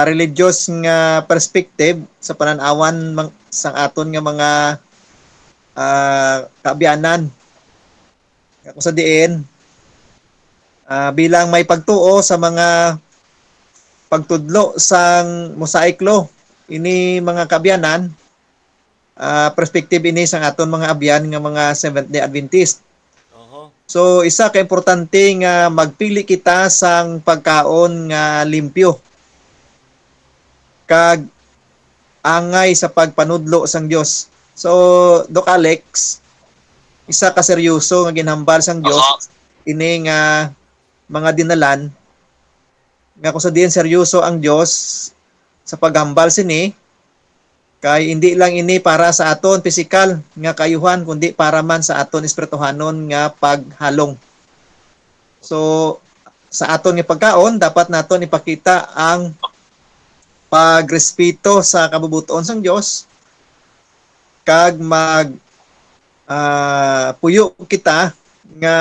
religious nga perspective sa panan-awan mang- sang aton nga mga ah, kaabyanan. Ako sa diin, ah, bilang may pagtuo sa mga pagtudlo sang Mosaic Law, ini mga kaabyanan, ah, perspective ini sang aton mga abyan nga mga Seventh-day Adventist. Oho. So, isa ka importante nga magpili kita sang pagkaon nga limpyo kag angay sa pagpanudlo sang Dios. So, Doc Alex, isa ka seryoso nga ginhambal sang Dios Aha. ini nga mga dinalan nga kung sa diin seryoso ang Dios sa paghambal sini, kay hindi lang ini para sa aton pisikal nga kaayuhan, kundi para man sa aton espirituhanon nga paghalong. So, sa aton nga pagkaon, dapat naton ipakita ang pagrespeto sa kabubut-on sang Dios kag mag ah, puyo kita nga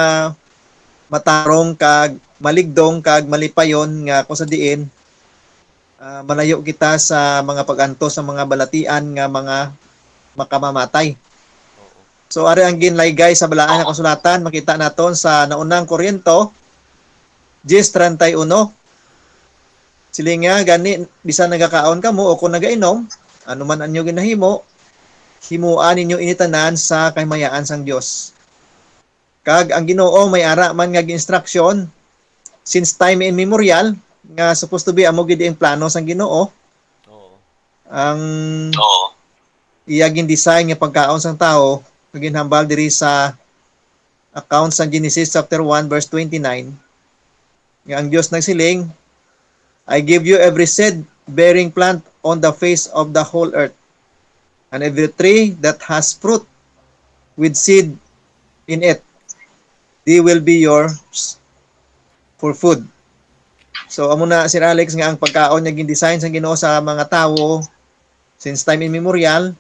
matarong kag maligdong kag malipayon nga kung sa diin ah, malayo kita sa mga pag-antos sa mga balatian nga mga makamamatay. So ari ang ginlaygay sa balaan nga kasulatan, makita naton sa naunang Korinto diyes treinta y uno. Silinga gani, bisan nagakaon kamo o kon nagainom, ano man ang inyo ginahimo, himoa ninyo ini tanan sa kahimayaan sang Dios. Kag ang Ginoo may ara man nga instruction since time immemorial nga supposed to be amo gid ang plano sang Ginoo. Oo. Ang Oo. iya gin-design nga pagkaon sang tawo nga ginhambal diri sa account sa Genesis chapter one verse twenty-nine, nga ang Dios nagsiling, "I give you every seed-bearing plant on the face of the whole earth, and every tree that has fruit with seed in it, they will be yours for food." So amo na, Sir Alex, nga ang pagkaon nga gin-design sang Ginoo sa mga tawo since time immemorial,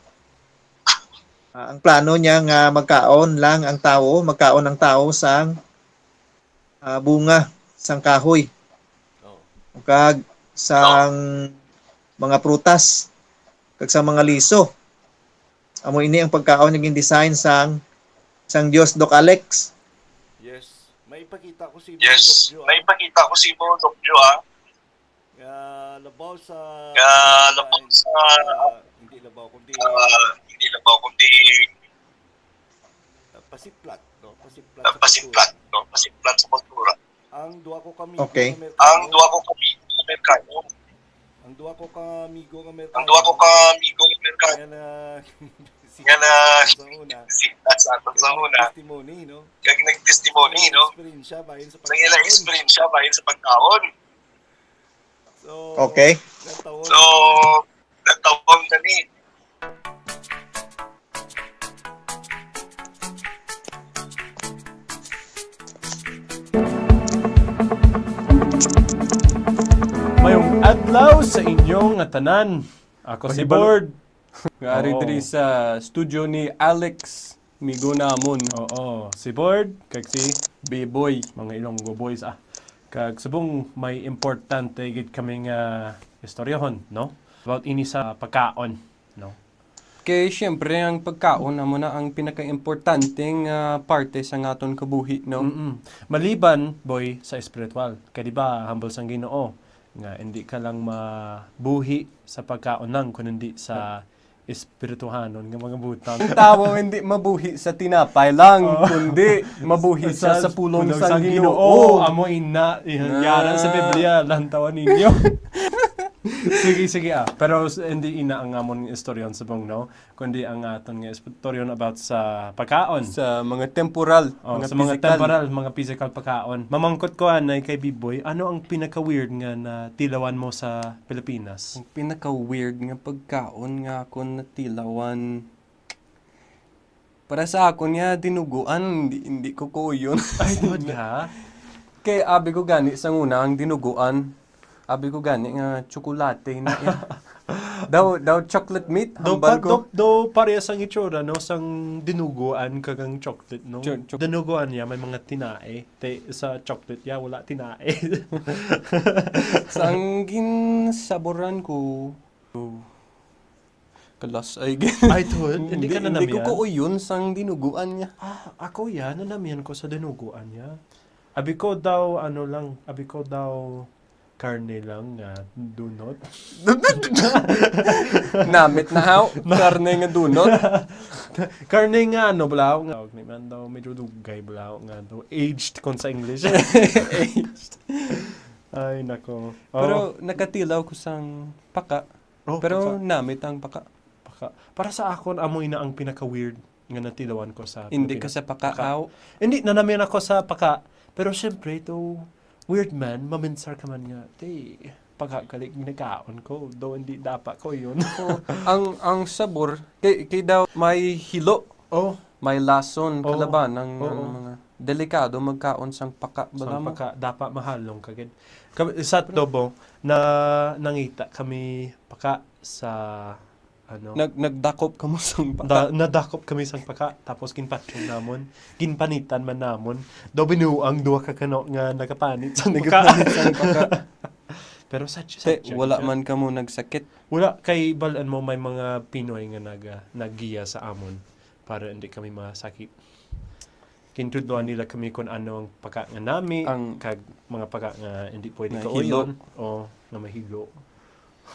ah, ang plano niya nga magkaon lang ang tawo, magkaon ang tawo sang ah, bunga sang kahoy, Oo. kag sang mga prutas, kag sa mga liso. Amo ini ang pagkaon nga gin-design sang sang Dios, Doc Alex. Yes. May ipakita ko si Yes, Doc Jo, may ah. Ipakita ko si mo, Doc Jo, ah. Nga labaw sa Nga labaw sa ah, hindi labaw kundi ah, hindi labaw kundi ah, pasiplat, no? Pasiplat ah, sa pasiplat, kultura. No? Pasiplat sa kultura. Ang duha ko kami Okay. Amerikano. Ang duha ko kami Amerikano. Ang duha ko kami Amerikano. Ang duha ko kami Amerikano. Nga na Nga na sa una. Sa una. Testimony, no? Kag nagtestimony, no? Experience bahin sa pagkaon. Experience bahin sa pagkaon. So, okay. So, nagtawag kami. Mayong adlaw sa inyong nga tanan. Ako si Bord. Nga ari diri sa studio ni Alex Migo namon. Oo, si Bord kag si B-Boy, mga Ilonggo boys ah. Kag subong may importante gid kami nga istoryohon, no? About ini sa pagkaon, no? Kay siyempre ang pagkaon amo na ang pinakaimportante nga parte sa aton kabuhi, no? Mm-mm. Maliban, boy, sa espiritual. Kay di ba, humble sang Ginoo nga hindi ka lang mabuhi sa pagkaon lang kundi sa espirituhanon nga mga butang. Ang tawo hindi mabuhi sa tinapay lang, kundi mabuhi sa, sa pulong sang Ginoo. Amo ina, ihayaran sa Biblia, lantawan ninyo. Sige, sige ah. Pero s- hindi ina ang amon istoryon subong, no? Kundi ang aton nga istoryon about sa pagkaon. Sa mga temporal, oh, mga sa mga physical. Temporal, mga physical pagkaon. Mamangkot ko anay kay Biboy, ano ang pinaka-weird nga natilawan mo sa Pilipinas? Ang pinaka-weird nga pagkaon nga akon natilawan, para sa akon nga dinuguan, hindi, hindi ko kuyon. Ay, tuod ka? Kay abi ko gani sa una ang dinuguan. Abi ko gani nga tsokolate na iya. Daw, daw chocolate meat, Do, hambal pa, ko. Do, do parehas ang itsura, no? Sang dinuguan kag ang chocolate, no? Cho-, cho- Dinuguan niya, may mga tinae. Te, sa chocolate niya, wala tinae. Sang ginsaboran ko, kalas ay gin- Ay, tol, hindi ka Hindi, hindi ko nanamian? Kauyon sang dinuguan niya. Ah, ako ya, nanamian ko sa dinuguan niya. Abi ko daw, ano lang, abi ko daw, karne lang nga donut. Namit na haw, karne nga donut. Karne nga ano, balaw nga. Ni man daw, medyo dugay, balaw nga daw. Aged, kung sa English. Aged. Ay, nako. Oh. Pero nakatilaw ko sang paka. Oh, Pero paka. Namit ang paka. Paka. Para sa akon, amo ina ang pinaka-weird nga natilawan ko sa Hindi ka Pilipinas. Sa paka, Paka. Aw. Hindi, nanamian ako sa paka. Pero syempre, to, weird man, maminsar ka man nga, "Te, paka gali ginakaon ko, do hindi dapa ko yun." Oh, ang, ang sabor, kay, kay daw may hilo, Oh. May lason, Oh. Kalaban, ang, Oo. Ang mga delikado magkaon sang paka, bala Sang mo? Paka, dapa mahalong ka gid. Kami, sa Tobo, na, nangita kami paka sa, ano, Nag-, nagdakop kamo sang paka? Da-, nadakop kami sang paka, tapos ginpatrong namon, ginpanitan man namon. Daw binuang duha ka kano nga nagapanit sang paka. Nagapanit sang paka. Pero sa, sa, Te, sa, wala sa, man kamo nagsakit? Wala, kay balan mo may mga Pinoy nga naga-, naggiya sa amon para hindi kami masakit. Kintudloan nila kami kung ano ang paka nga nami, Ang kag mga paka nga hindi pwede nga kauyon, hilo. O nga mahilo.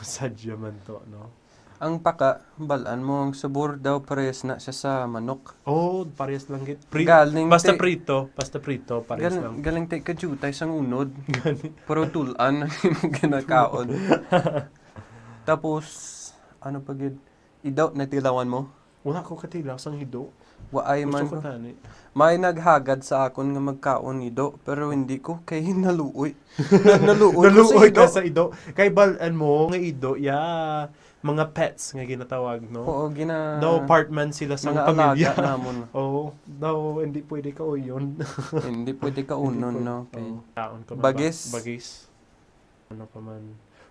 Sadya man to, no? Ang paka, balan mo, ang sabor daw parehas na siya sa manok. Oh, parehas lang gid. Pri-, Galing basta te-, prito, basta prito, parehas galing, lang. Galing te kajutay sang unod. Gani. Pero tulan ang imong ginakaon. Tapos, ano pa gid? Idaw, natilawan mo? Wala ko katilaw sang hido. Waay Gusto man ko ko. Tani. May naghagad sa akon nga magkaon ido, pero hindi ko kay naluoy. Na-, naluoy ko sa Naluoy ka ido. Sa ido. Kay balan mo nga ido, ya, mga pets nga ginatawag, no? Oo, gina-, Daw part man sila sa mga pamilya. Alaga namon. Oo, daw hindi pwede kauyon. Hindi pwede kaunon, Hindi pwede. No? Kay Oo. Kaon ka man ba? Bagis. Bagis. Ano pa man?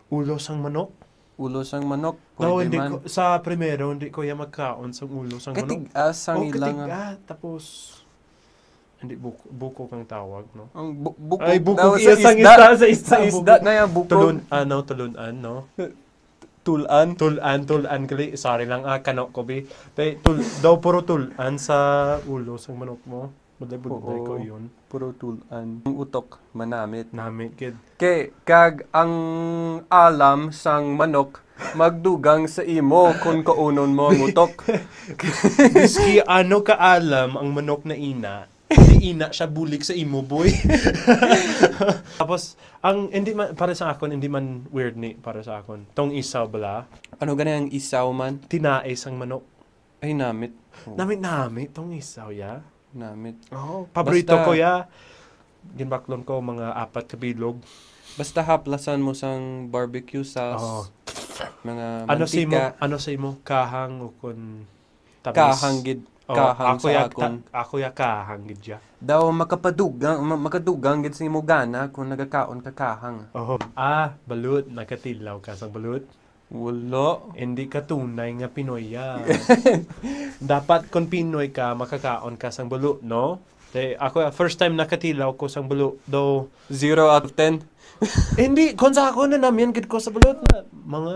Ulo sang manok? Ulo sang manok, No, pwede hindi man. Ko, sa primero, hindi ko ya magkaon sang ulo sang manok. Katigas sang Oh, ilang, katigas. Tapos, hindi buko, buko kang tawag, no? Ang bu-, buko Ay, buko daw iya sa sang isda. Isda, sa isda, Sa isda buko. Na yan, buko. Tulun-, ano, tulun-an, no? Tulan. Tulan, tulan, kali. Sorry lang, ah, kano ko, bi. Te, tul-, daw puro tulan sa ulo sang manok mo. Budlay-budlay Oo, ko yun. Puro tulan. Ang utok, manamit. Namit, kid. Kay, kag ang alam sang manok, magdugang sa imo kung kaunon mo ang utok. Miski ano ka alam ang manok na ina, di ina siya bulig sa imo, boy. Tapos, ang, hindi man, para sa akon, hindi man weird ni, para sa akon. Tong isaw bala. Ano gani ang isaw man? Tinae sang manok. Ay, namit. Oh. Namit-namit tong isaw, ya. Namit. Oh, paborito Basta ko, ya. Ginbaklon ko mga apat ka bilog. Basta haplasan mo sang barbecue sauce, Oh. Mga Ano sa imo, mantika. Ano sa imo, kahang o kun tamis? Kahang gid, Oh, kahang ako sa ya, akon. Ta-, ako ya kahang gid ya. Daw makapadugang, ma-, makadugang gid sa imo gana kung nagakaon ka kahang. Oh. Ah, balut, nakatilaw ka sa balut? Wala. Hindi ka tunay nga Pinoy ya. Dapat kung Pinoy ka, makakaon ka sang bulo, no? Kay ako, first time nakatilaw ko sang bulo, though. Zero out of ten? Hindi, kung sa ako na namin, gid ko sa bulo na mga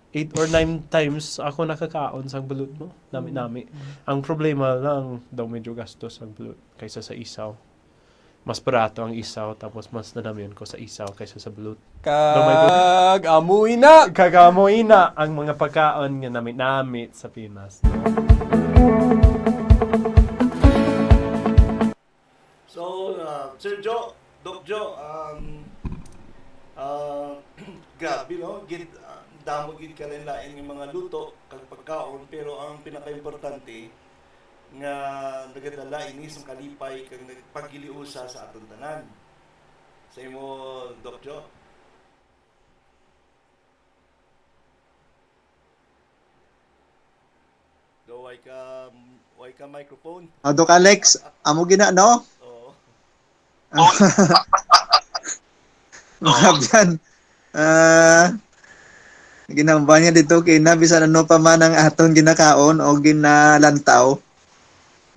eight or nine times ako nakakaon sang bulo, no? Nami-nami. Mm. Ang problema lang, daw medyo gastos ang bulo kaysa sa isaw. Mas barato ang isaw, tapos mas nanamian ko sa isaw kaysa sa bulut. Kag amo ina! Kag amo ina ang mga pagkaon nga namit-namit sa Pinas. So, uh, Sir Jo, Doc Jo, um, uh, grabe, no? Gid, uh, damo gid kalain-lain nga mga luto kag pagkaon, pero ang pinakaimportante, nga nagadala ini sang kalipay kag nagpagiliusa sa aton tanan. Sa imo, Doc Jo? Do, way ka, way ka microphone? Ah, Doc Alex, amo gina, no? Oo. Mga byan, Ah, ginhambal niya dito kay na bisan ano pa man ang aton ginakaon o ginalantaw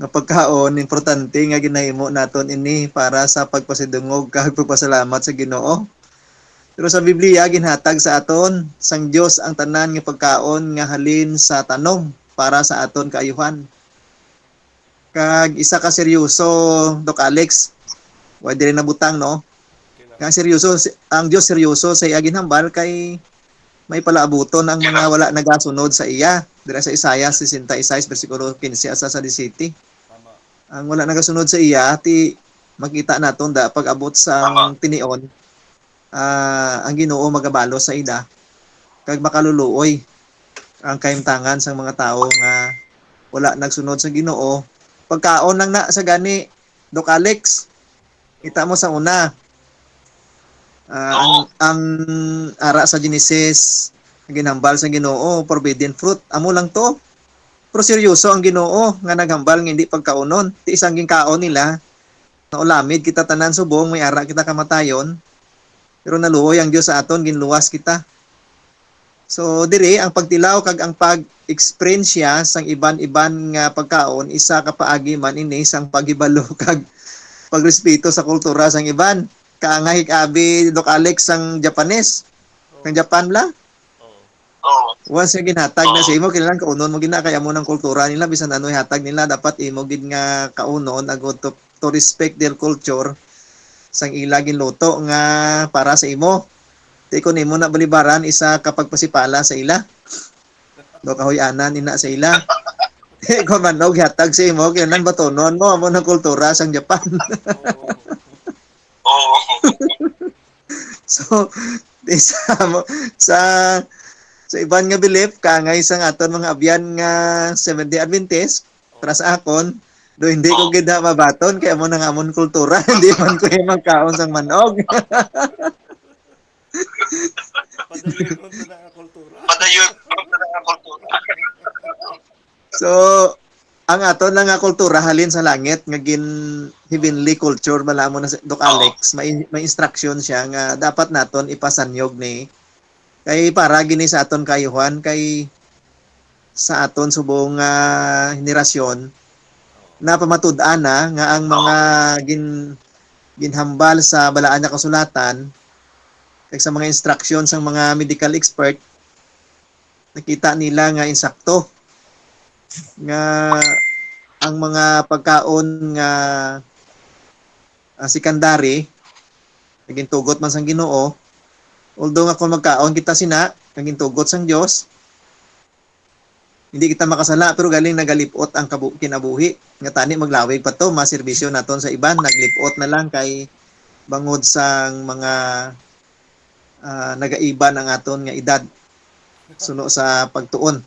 nga pagkaon, importante nga ginahimo naton ini para sa pagpasidungog kag pagpasalamat sa Ginoo. Pero sa Biblia, ginhatag sa aton sang Dios ang tanan nga pagkaon nga halin sa tanom para sa aton kaayuhan. Kag isa ka seryoso, Doc Alex, wa diri nabutang, no? Nga seryoso, si- ang Dios seryoso sa iya ginhambal kay may palaabuton ang mga wala nagasunod sa iya. Dira sa Isaiah sixty-six, bersikulo quince asa sa disisiete. Ang wala nagasunod sa iya, ti makita naton da pag-abot sa tinion, ah, ang Ginoo magabalos sa ila kag makaluluoy ang kahimtangan sang mga tawo nga wala nagsunod sa Ginoo. Pagkaon lang na sa gani, Doc Alex. Kita mo sa una, ah, ang, ang ara sa Genesis, ang ginhambal sa Ginoo, forbidden fruit. Amo lang to. Pero seryoso ang Ginoo nga naghambal nga hindi pagkaunon. Ti isang ginkaon nila, naulamid kita tanan subong, may ara kita kamatayon. Pero naluoy ang Dios sa aton, ginluwas kita. So, diri ang pagtilaw kag ang pag-experience sang iban-iban nga pagkaon, isa ka paagi man ini sang paghibalo kag pagrespeto sa kultura sang iban. Kaangay abi, Doc Alex, sang Japanese. Sang Japan la? Once nga ginhatag na sa imo, kinahanglan kaunon mo gina kay amo nang kultura nila, bisan ano ihatag nila, dapat imo gid nga kaunon agud to, to respect their culture sang ila ginluto nga para sa imo. Ti kon imo na balibaran, isa ka pagpasipala sa ila. Do kahuy-anan ina sa ila. Ti kon manog hatag sa imo, kinahanglan batunon mo amo nang kultura sang Japan. Oo. So, di sa mo- sa sa iban nga belief, kaangay sang aton mga abyan nga Seventh-day Adventist, para sa akon, do hindi ko gid na mabaton kay amo nang amon kultura, hindi man ko himangkaon sang manog. Padayon ta na nga kultura. Padayon ta na nga kultura. So, ang aton lang nga kultura halin sa langit nga gin heavenly culture bala mo na si Doc Alex, may may instruction siya nga dapat naton ipasanyog ni kay para gini sa aton kayuhan kay sa aton subong nga henerasyon napamatud-an na nga ang mga gin ginhambal sa balaan nga kasulatan kag sa mga instruction sang mga medical expert nakita nila nga insakto nga ang mga pagkaon nga ah, secondary, nagintugot man sang Ginoo, although nga kung magkaon kita sina, nagintugot sang Dios, hindi kita makasala, pero galing nagalipot ang kabu- kinabuhi. Nga tani maglawig pa to, maserbisyo naton sa iban, naglipot na lang kay bangod sang mga ah, nagaiban ang aton nga edad suno sa pagtuon.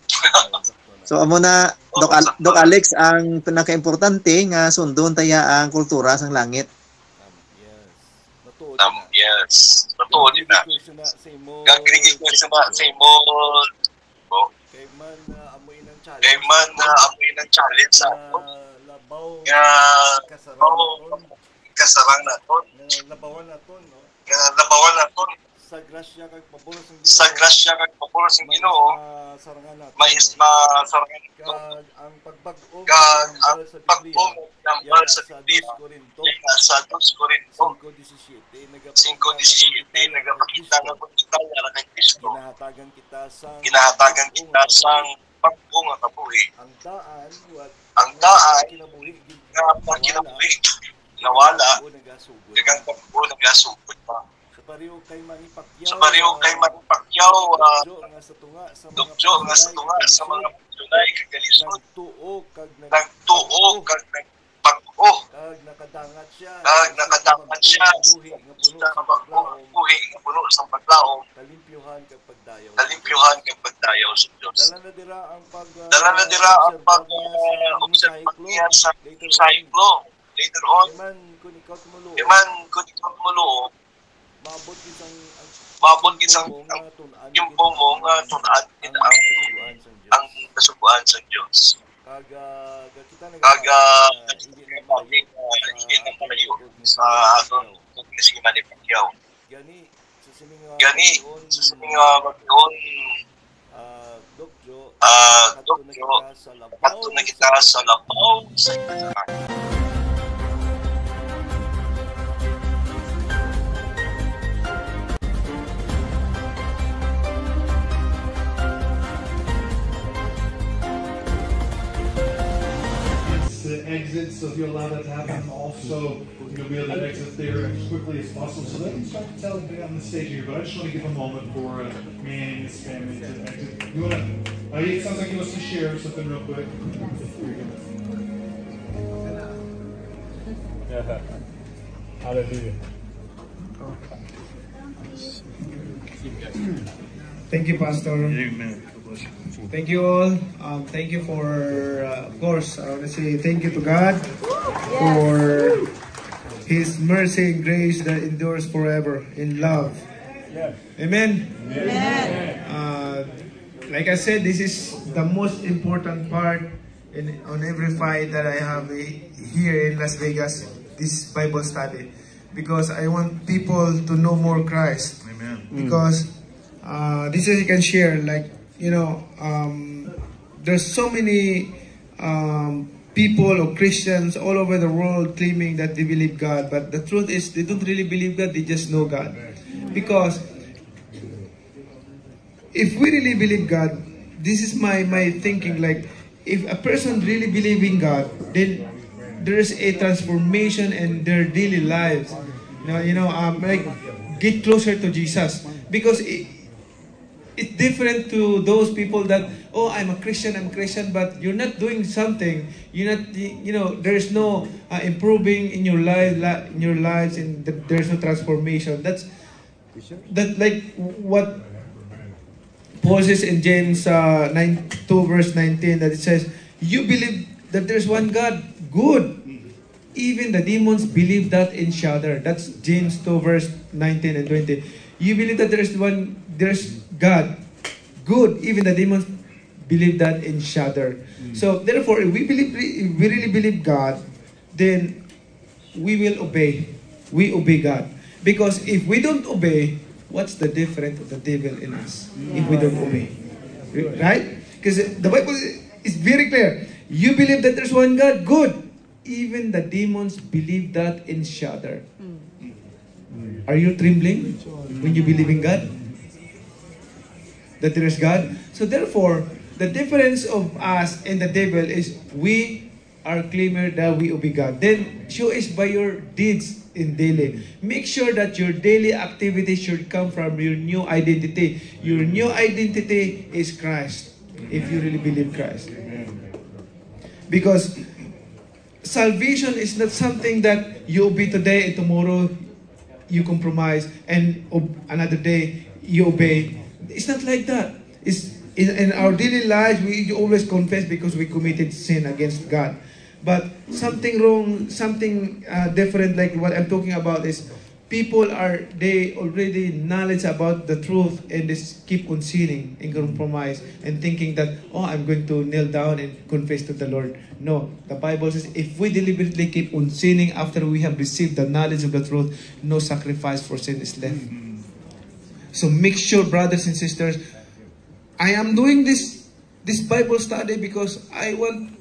So amo na Doc, Al- Doc Alex, ang pinakaimportante nga sundon taya ang kultura sang langit. Yes. Matuod na. Yes. Matuod na. Gagrigi ko sa mga sa imo. Kay man uh, amoy nang challenge. Kay man uh, amoy nang challenge sa ako. Labaw. Nga kasarang naton. Kasarang naton. Nga labawan naton, no? Nga labawan naton. Sa grasya kag pabor sa Ginoo. Sa grasya kag pabor sa Ginoo. Masarangan naton. Mais masarangan naton. Kag ang pagbag-o kag ang pagbag-o nga sa Biblia. Sa Dos Corinto. Sa Dos Corinto. Singko disisiete, nagapakita nga kung kita nga kay Kristo. Ginahatagan kita sang ginahatagan kita sang bag-o nga kabuhi. Ang daan, ang daan kinabuhi, nga pagkinabuhi, nawala, kag ang bag-o nagasugod pa. Sa pareho kay Manny Pacquiao, sa pareho kay Manny Pacquiao, ah, dugyo nga sa tunga sa mga pagsulay kag kalisod. Nagtuo kag nagtuo kag nagpag-o. Kag nakadangat siya. Kag nakadangat siya. Buhi nga puno sa paglaom. Buhi nga puno sa paglaom. Kalimpyuhan kag pagdayaw. Kalimpyuhan kag pagdayaw sa Dios. Dala na dira ang pag Dala na dira ang pag obserba niya sa Later on. Later on. Iman kun ikaw tumuluo. Iman kun ikaw tumuluo. Maabot gid sang maabot gid sang ang tiempo mo nga tun-an gid ang ang kasugoan sang Dios. Kag ah, kita nagapamit nga hindi na malayo sa aton kung si Manny Pacquiao. Gani, sa sining Gani, sa sining, ah, bagyon, ah, Doc Jo, ah, Doc Jo, ato na kita sa labaw sa Ginoo. It's the exit, so if you allow that to happen, also you'll be able to exit there as quickly as possible. So let me start to tell you on the stage here, but I just want to give a moment for uh, me and his family to exit. You wanna? Uh, it sounds like he wants to share something real quick. Hallelujah. Thank you, Pastor. Amen. Thank you all. Um, thank you for, uh, of course, I want to say thank you to God for His mercy and grace that endures forever in love. Amen. Uh, like I said, this is the most important part in, on every fight that I have i- here in Las Vegas, this Bible study, because I want people to know more Christ. Amen. Because uh, this is, you can share, like, you know, um, there's so many um, people or Christians all over the world claiming that they believe God, but the truth is they don't really believe God, they just know God. Because if we really believe God, this is my, my thinking, like, if a person really believe in God, then there is a transformation in their daily lives. You know, you know, um, like, get closer to Jesus. Because it, it's different to those people that, "Oh, I'm a Christian, I'm a Christian," but you're not doing something. You're not, you know, there's no uh, improving in your life, la- in your lives, and th- there's no transformation. That's that, like, what Paul says in James uh, nine, two verse nineteen, that it says, "You believe that there's one God, good. Even the demons believe that and shudder." That's James two verse nineteen and twenty. "You believe that there's one, there's God, good. Even the demons believe that and shudder." So therefore, if we believe, if we really believe God, then we will obey. We obey God. Because if we don't obey, what's the difference of the devil in us if we don't obey? Right? Because the Bible is very clear. "You believe that there's one God? Good. Even the demons believe that and shudder." Are you trembling when you believe in God? That there is God? So therefore, the difference of us and the devil is we are claimer that we obey God. Then show us by your deeds in daily. Make sure that your daily activity should come from your new identity. Your new identity is Christ, if you really believe Christ. Because salvation is not something that you obey today and tomorrow you compromise and ob- another day you obey. It's not like that. It's in, in our daily life we always confess because we committed sin against God. But something wrong, something uh, different, like what I'm talking about is people are, they already knowledge about the truth and they s- keep on sinning and compromise and thinking that, "Oh, I'm going to kneel down and confess to the Lord." No, the Bible says if we deliberately keep on sinning after we have received the knowledge of the truth, no sacrifice for sin is left. So make sure, brothers and sisters, I am doing this this Bible study because I want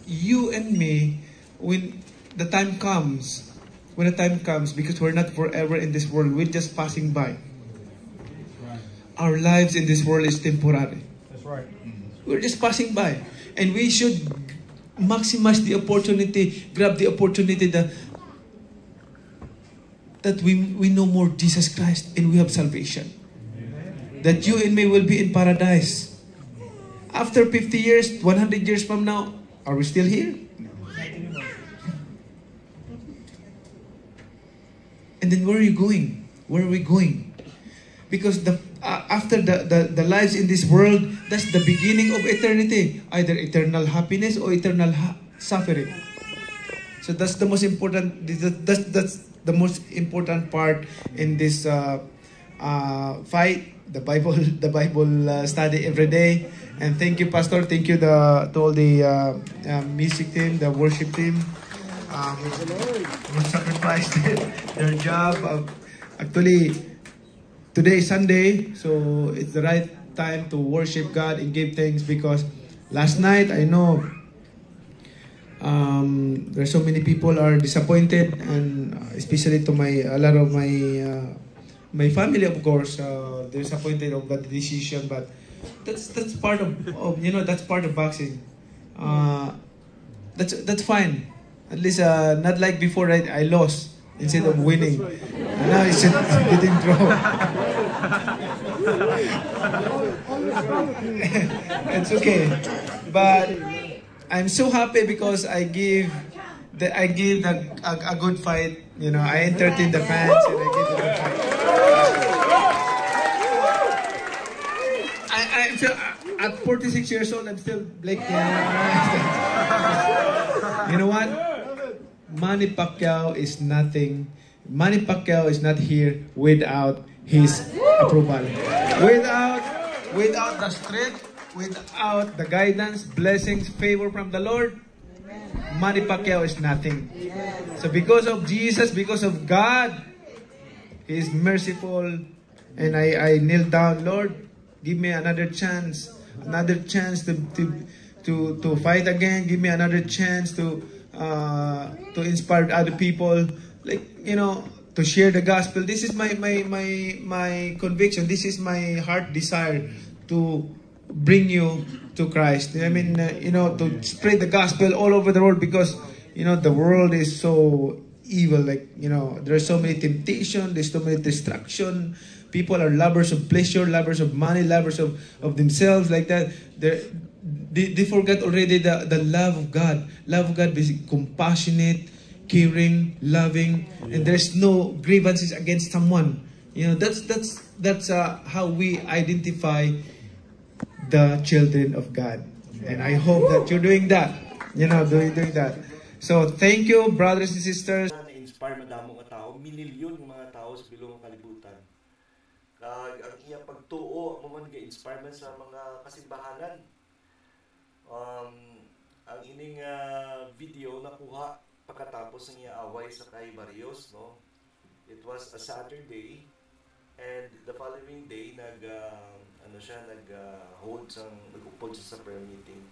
you and me, when the time comes, when the time comes, because we're not forever in this world, we're just passing by. Our lives in this world is temporary. That's right. We're just passing by. And we should maximize the opportunity, grab the opportunity that, that we, we know more Jesus Christ and we have salvation. That you and me will be in paradise. After fifty years, one hundred years from now, are we still here? And then where are you going? Where are we going? Because the uh, after the, the, the lives in this world, that's the beginning of eternity, either eternal happiness or eternal ha- suffering. So that's the most important. That's, that's the most important part in this uh, uh, fight, the Bible, the Bible uh, study every day. And thank you, Pastor. Thank you the, to all the uh, uh, music team, the worship team, um, who sacrificed their job. Uh, actually, Today is Sunday, so it's the right time to worship God and give thanks, because last night, I know, um, there's so many people are disappointed, and, uh, especially to my, a lot of my, uh, my family, of course, uh, they're disappointed of the decision, but that's, that's part of, of, you know, that's part of boxing. Uh, that's, that's fine. At least, uh, not like before, right? I lost instead of winning. Now it's just getting draw. It's okay. But I'm so happy because I give the, I give the, a, a good fight. You know, I entertain the fans and I give them a good fight. I, I'm still, at forty-six years old, I'm still like, yeah. You know what? Manny Pacquiao is nothing. Manny Pacquiao is not here without his approval. Without, without the strength, without the guidance, blessings, favor from the Lord, Manny Pacquiao is nothing. So because of Jesus, because of God, He is merciful. And I, I kneel down, "Lord, give me another chance, another chance to, to, to, to fight again. Give me another chance to, uh, to inspire other people, like, you know, to share the gospel." This is my, my, my, my conviction. This is my heart desire to bring you to Christ. I mean, uh, you know, to spread the gospel all over the world, because, you know, the world is so evil. Like, you know, there's so many temptation, there's so many distraction. People are lovers of pleasure, lovers of money, lovers of, of themselves, like that. They're, they, they forgot already the, the love of God. Love of God is compassionate, caring, loving, and there's no grievances against someone. You know, that's, that's, that's, uh, how we identify the children of God. And I hope that you're doing that. You know, doing, doing that. So, thank you, brothers and sisters. Na-inspire madamo nga tawo, minilyon nga mga tawo sa bilog nga kalibutan. Kag ang iya pagtuo amo man ga-inspire man sa mga kasimbahanan. Um, ang ining, ah, video nakuha pagkatapos ng iya away sa kay Barrios, no? It was a Saturday, and the following day, nag, ah, ano siya, nag, ah, hold sang, nag-upod siya sa prayer meeting.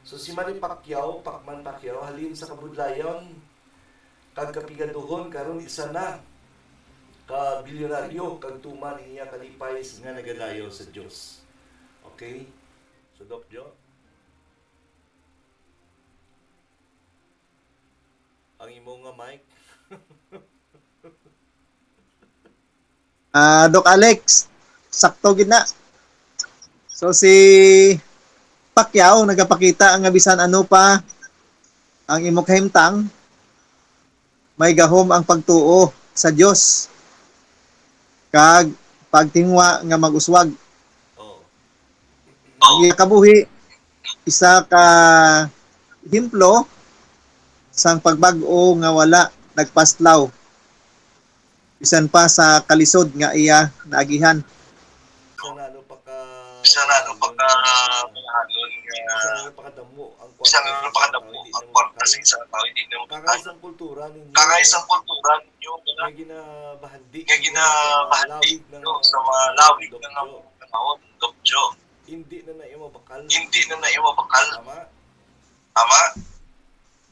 So, si Manny Pacquiao, Pacman Pacquiao, halin sa Kabudlayan, kag kapigaduhon, karon isa na ka bilyonaryo, kag tuman niya kalipay nga nagadayaw sa Dios. Okay? So, Doc Joe? Ang imo nga mic. Ah, Doc Alex, sakto gid na. So, si Pacquiao nagapakita nga bisan ano pa ang imo kahimtang, may gahom ang pagtuo sa Dios kag pagtinguha nga mag-uswag. Oo. Ang iya kabuhi, isa ka ehemplo sang pagbag-o nga wala nagpaslaw, bisan pa sa kalisod nga iya naagihan. Bisan na ano pa ka Bisan na ano pa ka mahalon nga bisan na ano pa kadamo ang bisan kwarta na ano sa pa kadamo isang tao, hindi ang na kwarta sa isang tao, hindi na makakal. Kakaisa ang kultura ninyo. Kakaisa ang kultura ninyo, nga ginabahandi nga ginabahandi ninyo sa mga lawig nga mga panahon, Doc Joe. Hindi na na imo bakal. Hindi na na imo bakal. Tama? Tama?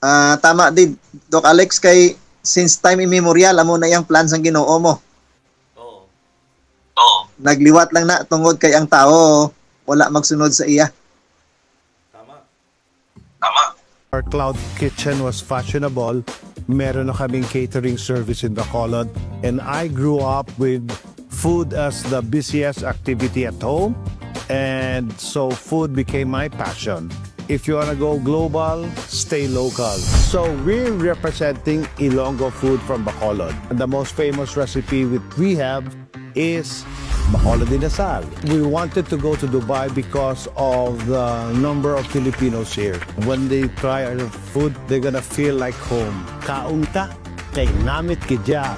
Ah, tama, di, Doc Alex, kay since time immemorial, amo na iyang plan sang Ginoo mo. Oo. Oo. Nagliwat lang na tungod kay ang tao wala magsunod sa iya. Tama. Tama. Our cloud kitchen was fashionable. Meron na kaming catering service in Bacolod. And I grew up with food as the busiest activity at home. And so food became my passion. If you wanna go global, stay local. So we're representing Ilonggo food from Bacolod. And the most famous recipe with we have is Bacolod Inasal. We wanted to go to Dubai because of the number of Filipinos here. When they try our food, they're gonna feel like home. Kaon ka, kay namit ka dyan.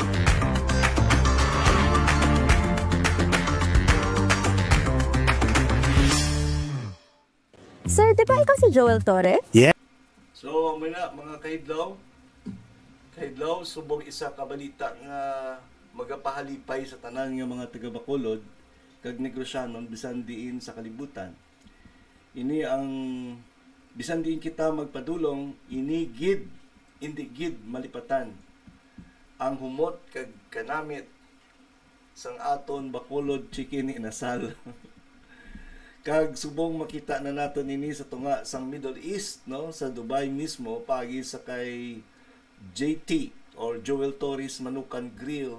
Sir, di ba ikaw si Joel Torres? Yeah. So, amo na, mga kahidlaw. Kahidlaw, subong isa ka balita nga magapahalipay sa tanan nga mga taga-Bacolod kag Negrosyanon bisan diin sa kalibutan. Ini ang bisan diin kita magpadulong, ini gid, indi gid malipatan ang humot kag kanamit sang aton Bacolod Chicken Inasal. Kag subong makita na naton ini sa tunga sang Middle East, no, sa Dubai mismo, paagi sa kay J T or Joel Torres Manukan Grill.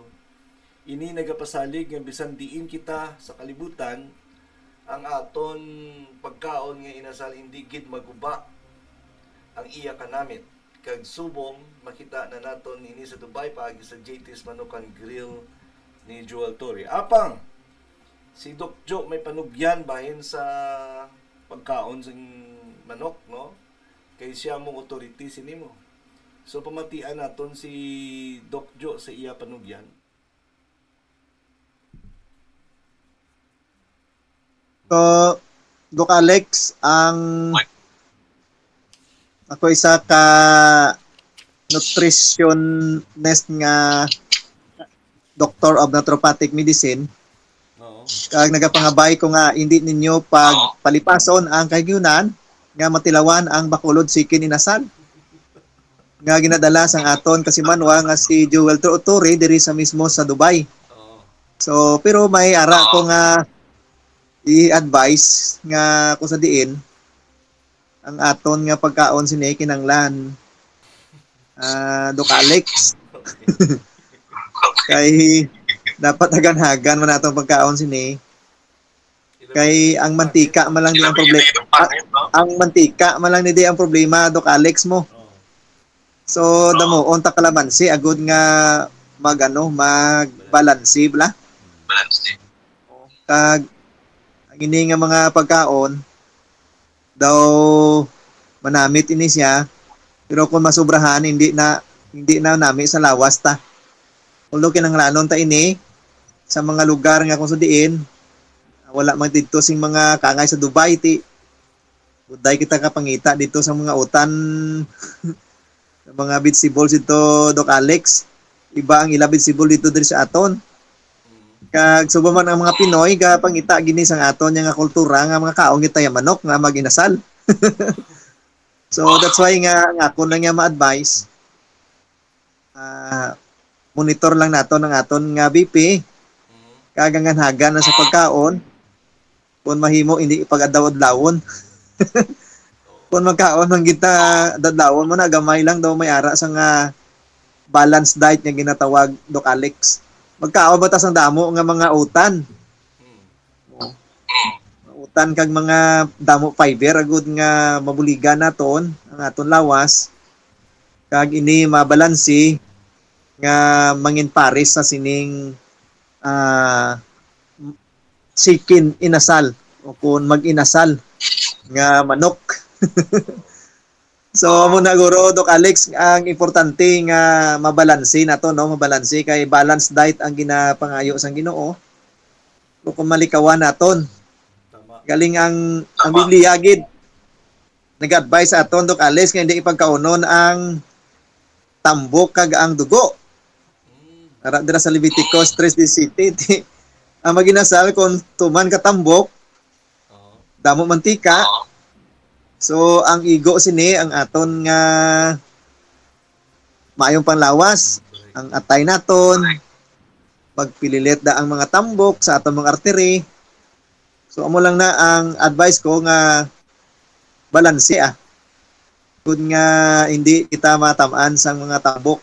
Ini nagapasalig nga bisan diin kita sa kalibutan, ang aton pagkaon nga inasal indi gid maguba ang iya kanamit. Kag subong makita na naton ini sa Dubai paagi sa J T's Manukan Grill ni Joel Torre. Apang si Doc Jo may panugyan bahin sa pagkaon sing manok, no? Kay siya mong authority sini mo. So pamatian naton si Doc Jo sa iya panugyan. So, Doc Alex, ang ako isa ka nutritionist nga Doctor of Naturopathic Medicine. Oo. Kag nagapangabay ko nga hindi ninyo pagpalipason ang kahigyunan nga matilawan ang Bacolod Chicken Inasal nga ginadala sang aton kasimanwa nga si Joel Tro-, Torre diri sa mismo sa Dubai. Oo. So, pero may ara ko nga i-advise nga kung sa diin ang aton nga pagkaon sini kinahanglan, ah, Doc Alex. Kay dapat hagan-hagan man atong pagkaon sini. Kay ang mantika man lang di ang problema. Ah, ang mantika man lang ni di ang problema, Doc Alex mo. Oo. So, damuon ta kalamansi agud nga mag, ano, magbalansi bala. Balansi. Kag ang ini nga mga pagkaon daw manamit ini siya, pero kung masubrahan, hindi na, hindi na nami sa lawas ta. Although kinahanglanon ta ini sa mga lugar nga kung sa diin wala man didto sing mga kangay sa Dubai, ti buday kita kapangita dito sa mga utan, sa mga vegetables dito, Doc Alex. Iba ang ila vegetable dito diri sa aton. Kag suba man ang mga Pinoy, gapangita gini sang aton nga kultura nga mga kaon kita ya manok nga mag-inasal. So that's why nga, nga ako lang nga ma-advise, ah, monitor lang naton ang aton nga B P, kag ang ganhagan na sa pagkaon. Kung mahimo, hindi pag-adlaw-adlawon. Kung magkaon man kita, adlaw-adlawon mo na, gamay lang daw may ara sa nga balanced diet nga ginatawag, Doc Alex. Magkaon ba ta sang damo nga mga utan? Mga utan kag mga damo fiber agud nga mabuligan naton ang aton lawas. Kag ini mabalansi nga mangin pares sa sining, ah, chicken inasal o kung mag-inasal nga manok. So, amo na guro, Doc Alex, ang importante nga mabalanse nato, no? Mabalanse kay balanced diet ang ginapangayo sang Ginoo. O kung malikawan naton. Tama. Galing ang, ang Biblia gid nag-advise sa aton, Doc Alex, nga hindi ipagkaunon ang tambok kag ang dugo. Mm. Ara dira sa Leviticus three disisete, ti, ang mag-inasal kung tuman ka tambok, Oo. Damo mantika. So, ang igo sini ang aton nga maayong panglawas, ang atay naton, magpililit da ang mga tambok sa aton mga artery. So, amo lang na ang advice ko nga balanse, ah. Kun nga hindi kita matamaan sang mga tambok.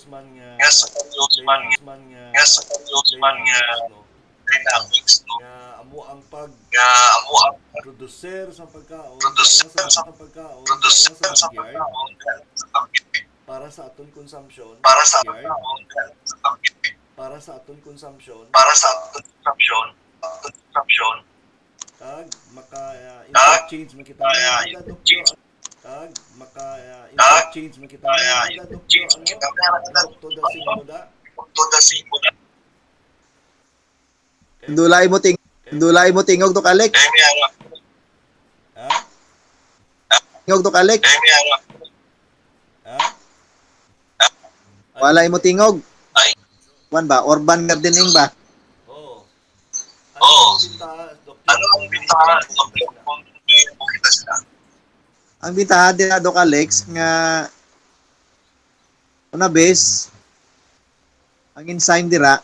Man nga Yes, man nga man nga Yes, man nga no? Dynamics, no? Nga amo ang pag Nga amo ang producer sa pagkaon, Producer wala sa sa- pagkaon, producer wala sa sa backyard, pagkaon sa pagkaon para sa aton consumption, para sa backyard, pagkaon sa pagkaon para sa aton consumption, para sa consumption consumption kag maka uh, Kag interchange man kita maka- Ano, Doc Jo? Kag maka uh, interchange man kita maka- Ano, Doc Jo? Ano? Doktor da sing mo da? Doktor da sing mo da. Dulay mo ting dulay mo tingog, Doc Alex. Eh, may ano. Ha? Tingog, Doc Alex. Eh, may ano. Ha? Wala mo tingog. Ay, Kuan ba? Urban gardening ba? Oo. Ano ang bintaha, Doc? Ano ang bintaha, Doc? Ang bintaha dira, Doc Alex, nga una bes, ang enzyme dira,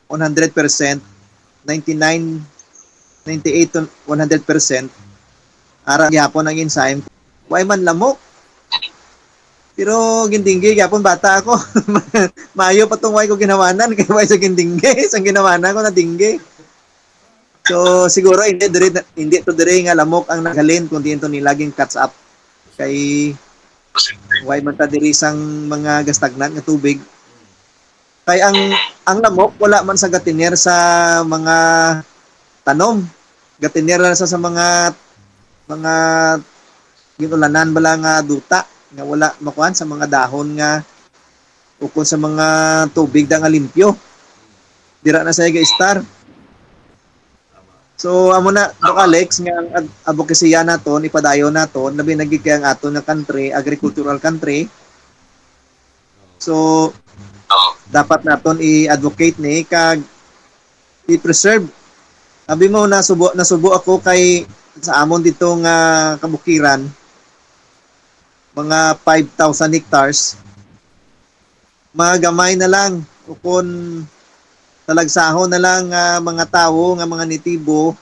one hundred percent, ninety-nine, ninety-eight to one hundred percent, ara gyapon ang enzyme. Way man lamok. Pero gindingge gyapon bata ako. Maayo pa tong way ko ginawanan kay way sa gindingge, sang ginawanan ko na dingge. So siguro hindi diri, hindi to diri nga lamok ang naghalin, kundi ito nila gin catch up. Kay way man ta diri sang mga gastagnant nga tubig. Kay ang, ang lamok wala man sa gatiner sa mga tanom. Gatiner lang sa, sa mga, mga ginulanan bala nga duta nga wala makuan sa mga dahon nga ukon sa mga tubig da nga limpyo. Dira na sa ga-star. So amo na, Doc Alex, nga ang ad- advocacy naton, ipadayon naton, labi na gid kay ang aton nga country, agricultural country. So dapat naton i-advocate ni kag i-preserve. Abi mo, nasubo, nasubo ako kay sa amon dito nga kabukiran, mga five thousand hectares, magamay na lang, ukon talagsahon na lang nga mga tawo, nga mga nitibo,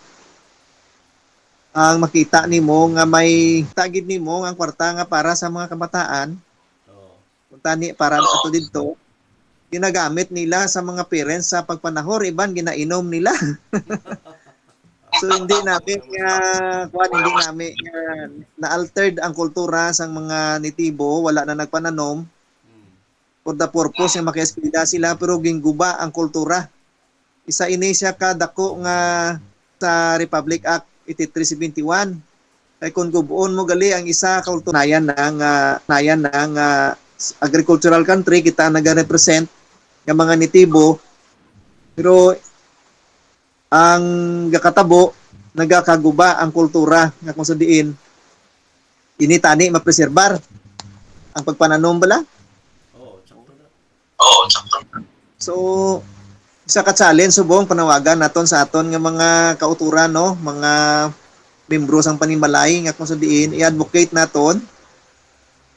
ang makita nimo nga may tagid nimo ang kwarta nga para sa mga kabataan. Oo. Kung tani para ato dito, ginagamit nila sa mga parents sa pagpanahor, iban ginainom nila. So hindi namin nga, kuan, hindi namin nga na-altered ang kultura sang mga nitibo, wala na nagpananom. Hmm. For the purpose nga makaeskwela sila, pero ginguba ang kultura. Isa ini siya ka dako nga sa Republic Act eighty-three seventy-one. Kay kung gub-on mo gali ang isa ka kulturanan na nga, nayan na nga agricultural country, kita ang nagarepresent nga mga nitibo, pero ang gakatabo, nagakaguba ang kultura nga kung sa diin ini tani mapreserbar ang pagpananom bala. Oo, sakto na. Oo, sakto. So, isa ka challenge subong panawagan naton sa aton nga mga kauturan, no, mga membro sang panimalay nga kung sa diin i-advocate naton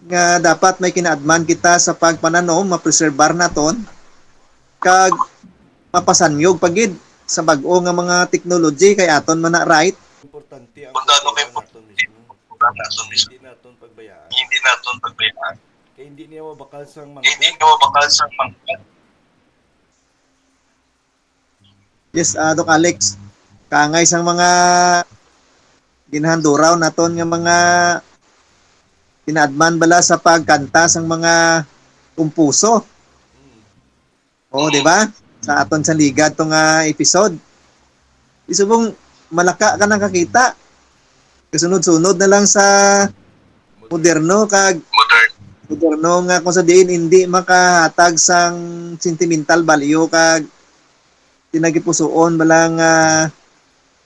nga dapat may kinaadman kita sa pagpananom, mapreserbar naton kag mapasanyog pa gid sa bag-o nga mga technology kay aton man na right. Importante ang kultura naton mismo. Hindi naton pagbayaan. Hindi naton pagbayaan. Kay hindi niya mabakal sang mangkot. Hindi niya mabakal sang mangkot. Yes, ah, Doc Alex. Kangay sang mga ginahanduraw naton nga mga pinaadman bala sa pagkanta sang mga kumpuso. Oh, di ba? Sa aton sa ligad to nga episode. Isubong malaka ka nang kakita. Kasunod-sunod na lang sa moderno kag modern, moderno nga kung sa diin hindi makahatag sang sentimental value kag tinagipusuon bala nga,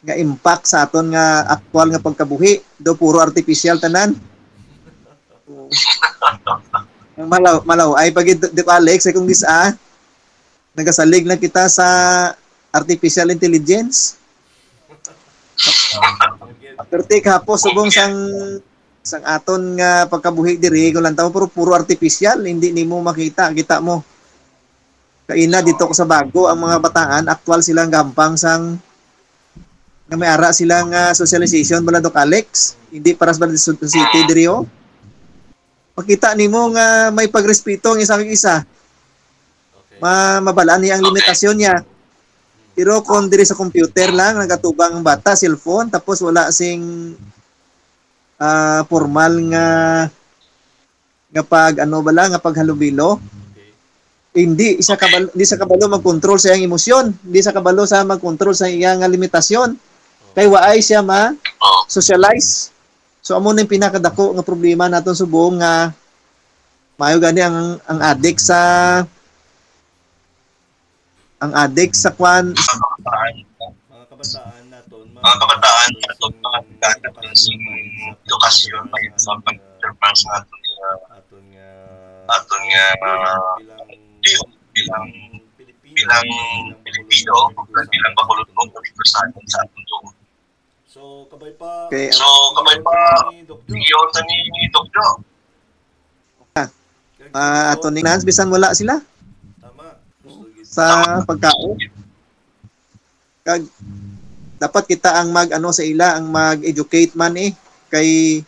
nga impact sa aton nga aktual nga pagkabuhi. Do puro artificial tanan. Ang malaw, malaw ay pag, di ba, Alex, ay kung gis-, ah, nagasalig na kita sa artificial intelligence. Perti kahapos subong sang, sang aton nga pagkabuhi diri, kung lantaw, puro, puro artificial, hindi nimo makita, kita mo. Kaina dito ko sa bago, ang mga bataan, aktual silang gampang sang nga may ara sila nga socialization bala, Doc Alex, hindi para sa Balintawak City diri, oh. Makita nimo nga may pagrespeto ang isa kag isa. Okay. Ma-, mabalaan niya ang limitasyon niya. Pero kung diri sa computer lang, nagatubang ang bata, cellphone, tapos wala sing, ah, formal nga, nga pag, ano bala, nga paghalubilo. Okay. Hindi siya kabalo, hindi siya kabalo mag-control sa iyang emosyon, hindi siya kabalo sa mag-control sa iyang limitasyon. Kay waay siya ma-socialize. So, amo na yung pinakadako nga problema naton subong nga maayo gani ang, ang adik sa, ang adik sa kwan. Mga kabataan naton, mga kabataan naton, mga kabataan sing edukasyon, may sa pag-surpass naton nga, aton nga, aton nga, bilang, bilang Ang Pilipino, bilang bakulod mo, kami sa atin sa atong tuon. So, kabay pa. Okay. So, kabay pa. Ni Doc Jo. Iyon sa ni Doc Jo. Ah, Attorney Nance, bisan wala sila Tama. Gusto yun. Sa pagkaon. Kag dapat kita ang mag ano sa ila, ang mag-educate man eh. Kay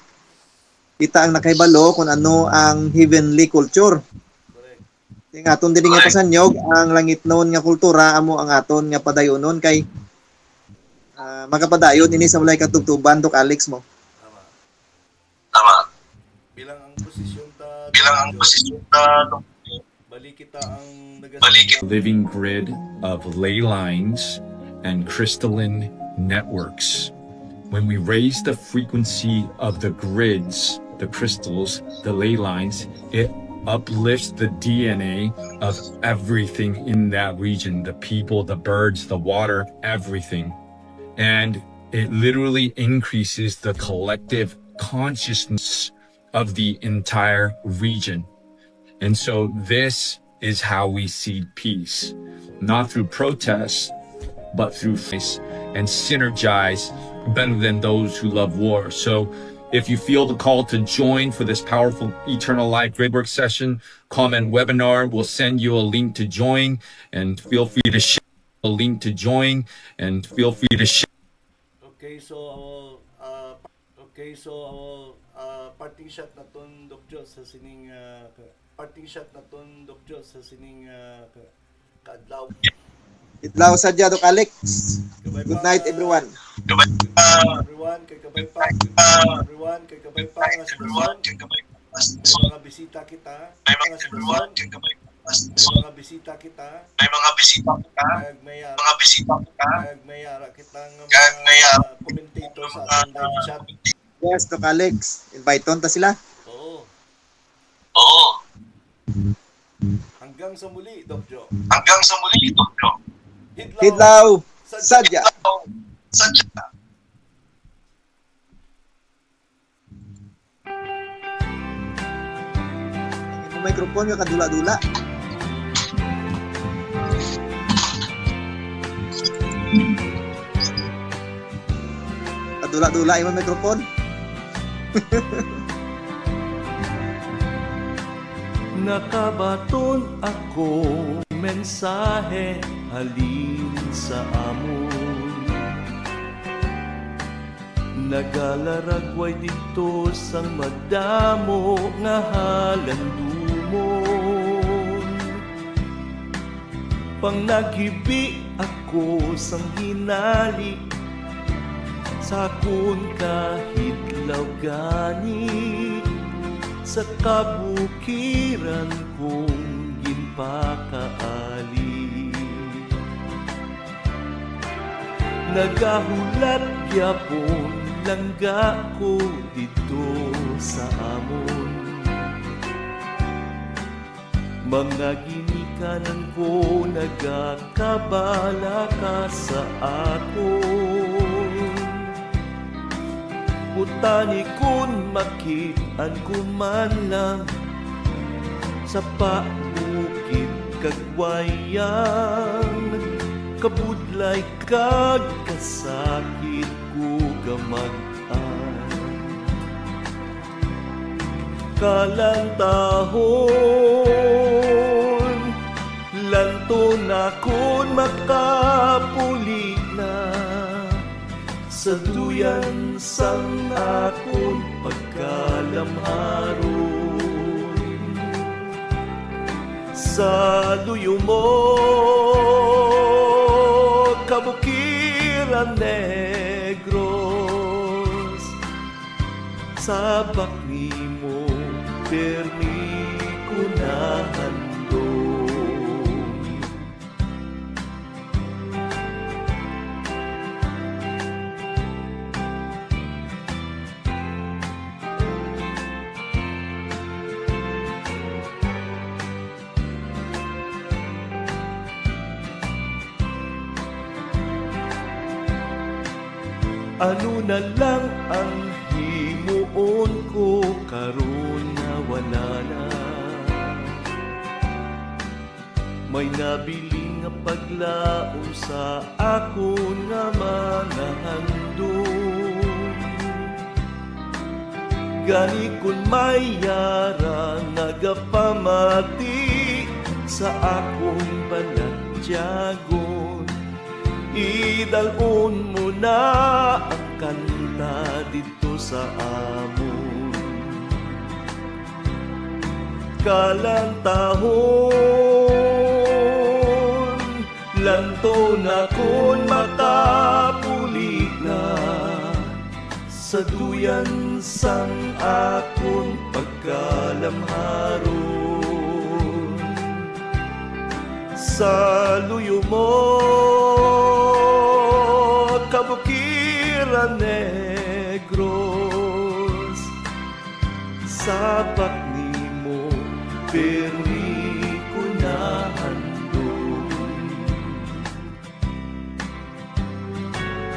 kita ang nakahibalo kung ano ang heavenly culture. Correct. Kay nga aton diri nga Correct. Pasanyog, ang langitnon nga kultura amo ang aton nga padayonon kay ah, magapadayon ini sa walay katubtuban, Doc Alex mo. Tama. Tama. Bilang ang posisyon ta Bilang ang posisyon ta Bali kita ang nagas- Bali kita. Living grid of ley lines and crystalline networks. When we raise the frequency of the grids, the crystals, the ley lines, it uplifts the D N A of everything in that region, the people, the birds, the water, everything. And it literally increases the collective consciousness of the entire region. And so this is how we seed peace, not through protests, but through peace and synergize better than those who love war. So if you feel the call to join for this powerful Eternal Life Gridwork session, comment webinar, we'll send you a link to join, and feel free to share a link to join, and feel free to share. Okay, so, uh, okay, so, uh, parting shot naton, Doc Jo, sa sining, uh, ka- parting shot naton, Doc Jo, sa sining, uh, ka- kaadlaw. Adlaw sadya, Doc Alex. Good night, everyone. Good night, everyone. Kay kabay pa. Everyone, kay kabay pa nga sa Luzon. May mga bisita kita. May mga, may mga bisita kita. May mga bisita kita. Kag may, ah, mga bisita kita. Kag may ara kita nga mga commentator sa atong live chat. Yes, Doc Alex. Invite-on ta sila. Oo. Oo. Hanggang sa muli, Doc Jo. Hanggang sa muli, Doc Jo. Hidlaw. Hidlaw. Sadya. Sadya. Sadya. Ang microphone nga kadula-dula. Kadula-dula imong microphone. Nakabaton ako mensahe halin sa amon. Nagalaragway didto sang madamo nga halandumon. Panaghibi ako sang hinali sa akon kahidlaw gani sa kabukiran kong ginpakaali. Nagahulat gyapon langga ko didto sa amon. Mga ginikanan ko nagakabalaka sa akon. Utani kon makit-an ko man lang sa pabukid kag wayang, kabudlay kag kasakit ko gamag-an. Kalantahon, lanton akon makapuli na sa duyan sang akon pagkalamharon. Sa luyo mo, Kabukiran Negros, sa bak nimo, pirmi ko nahandom. Ano na lang ang himuon ko karon nga wala na? May nabilin nga Paglaom sa akon nga mga handom. Gani kon may yara nagapamati sa akon panatyagon, idalon mo na ang kanta didto sa amon. Kalantahon, lantaw na kon makapuli na sa duyan sang akon pagkalamharon. Sa luyo mo, Kabukiran Negros, sapak nimo, pirmi ko nahandom.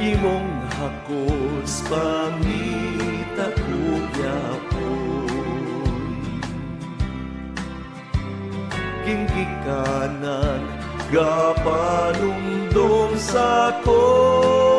Imong hakos pangita ko gyapon. Ginggikanan gapanumdom sa akon.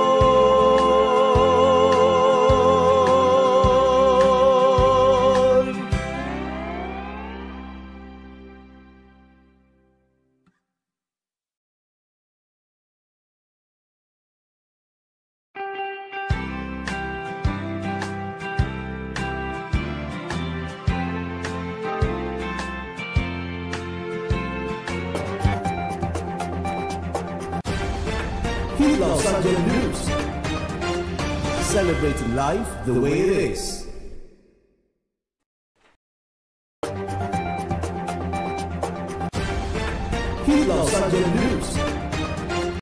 Hilaw Sandian News. Celebrating life the way it is. Hilaw Sandian News.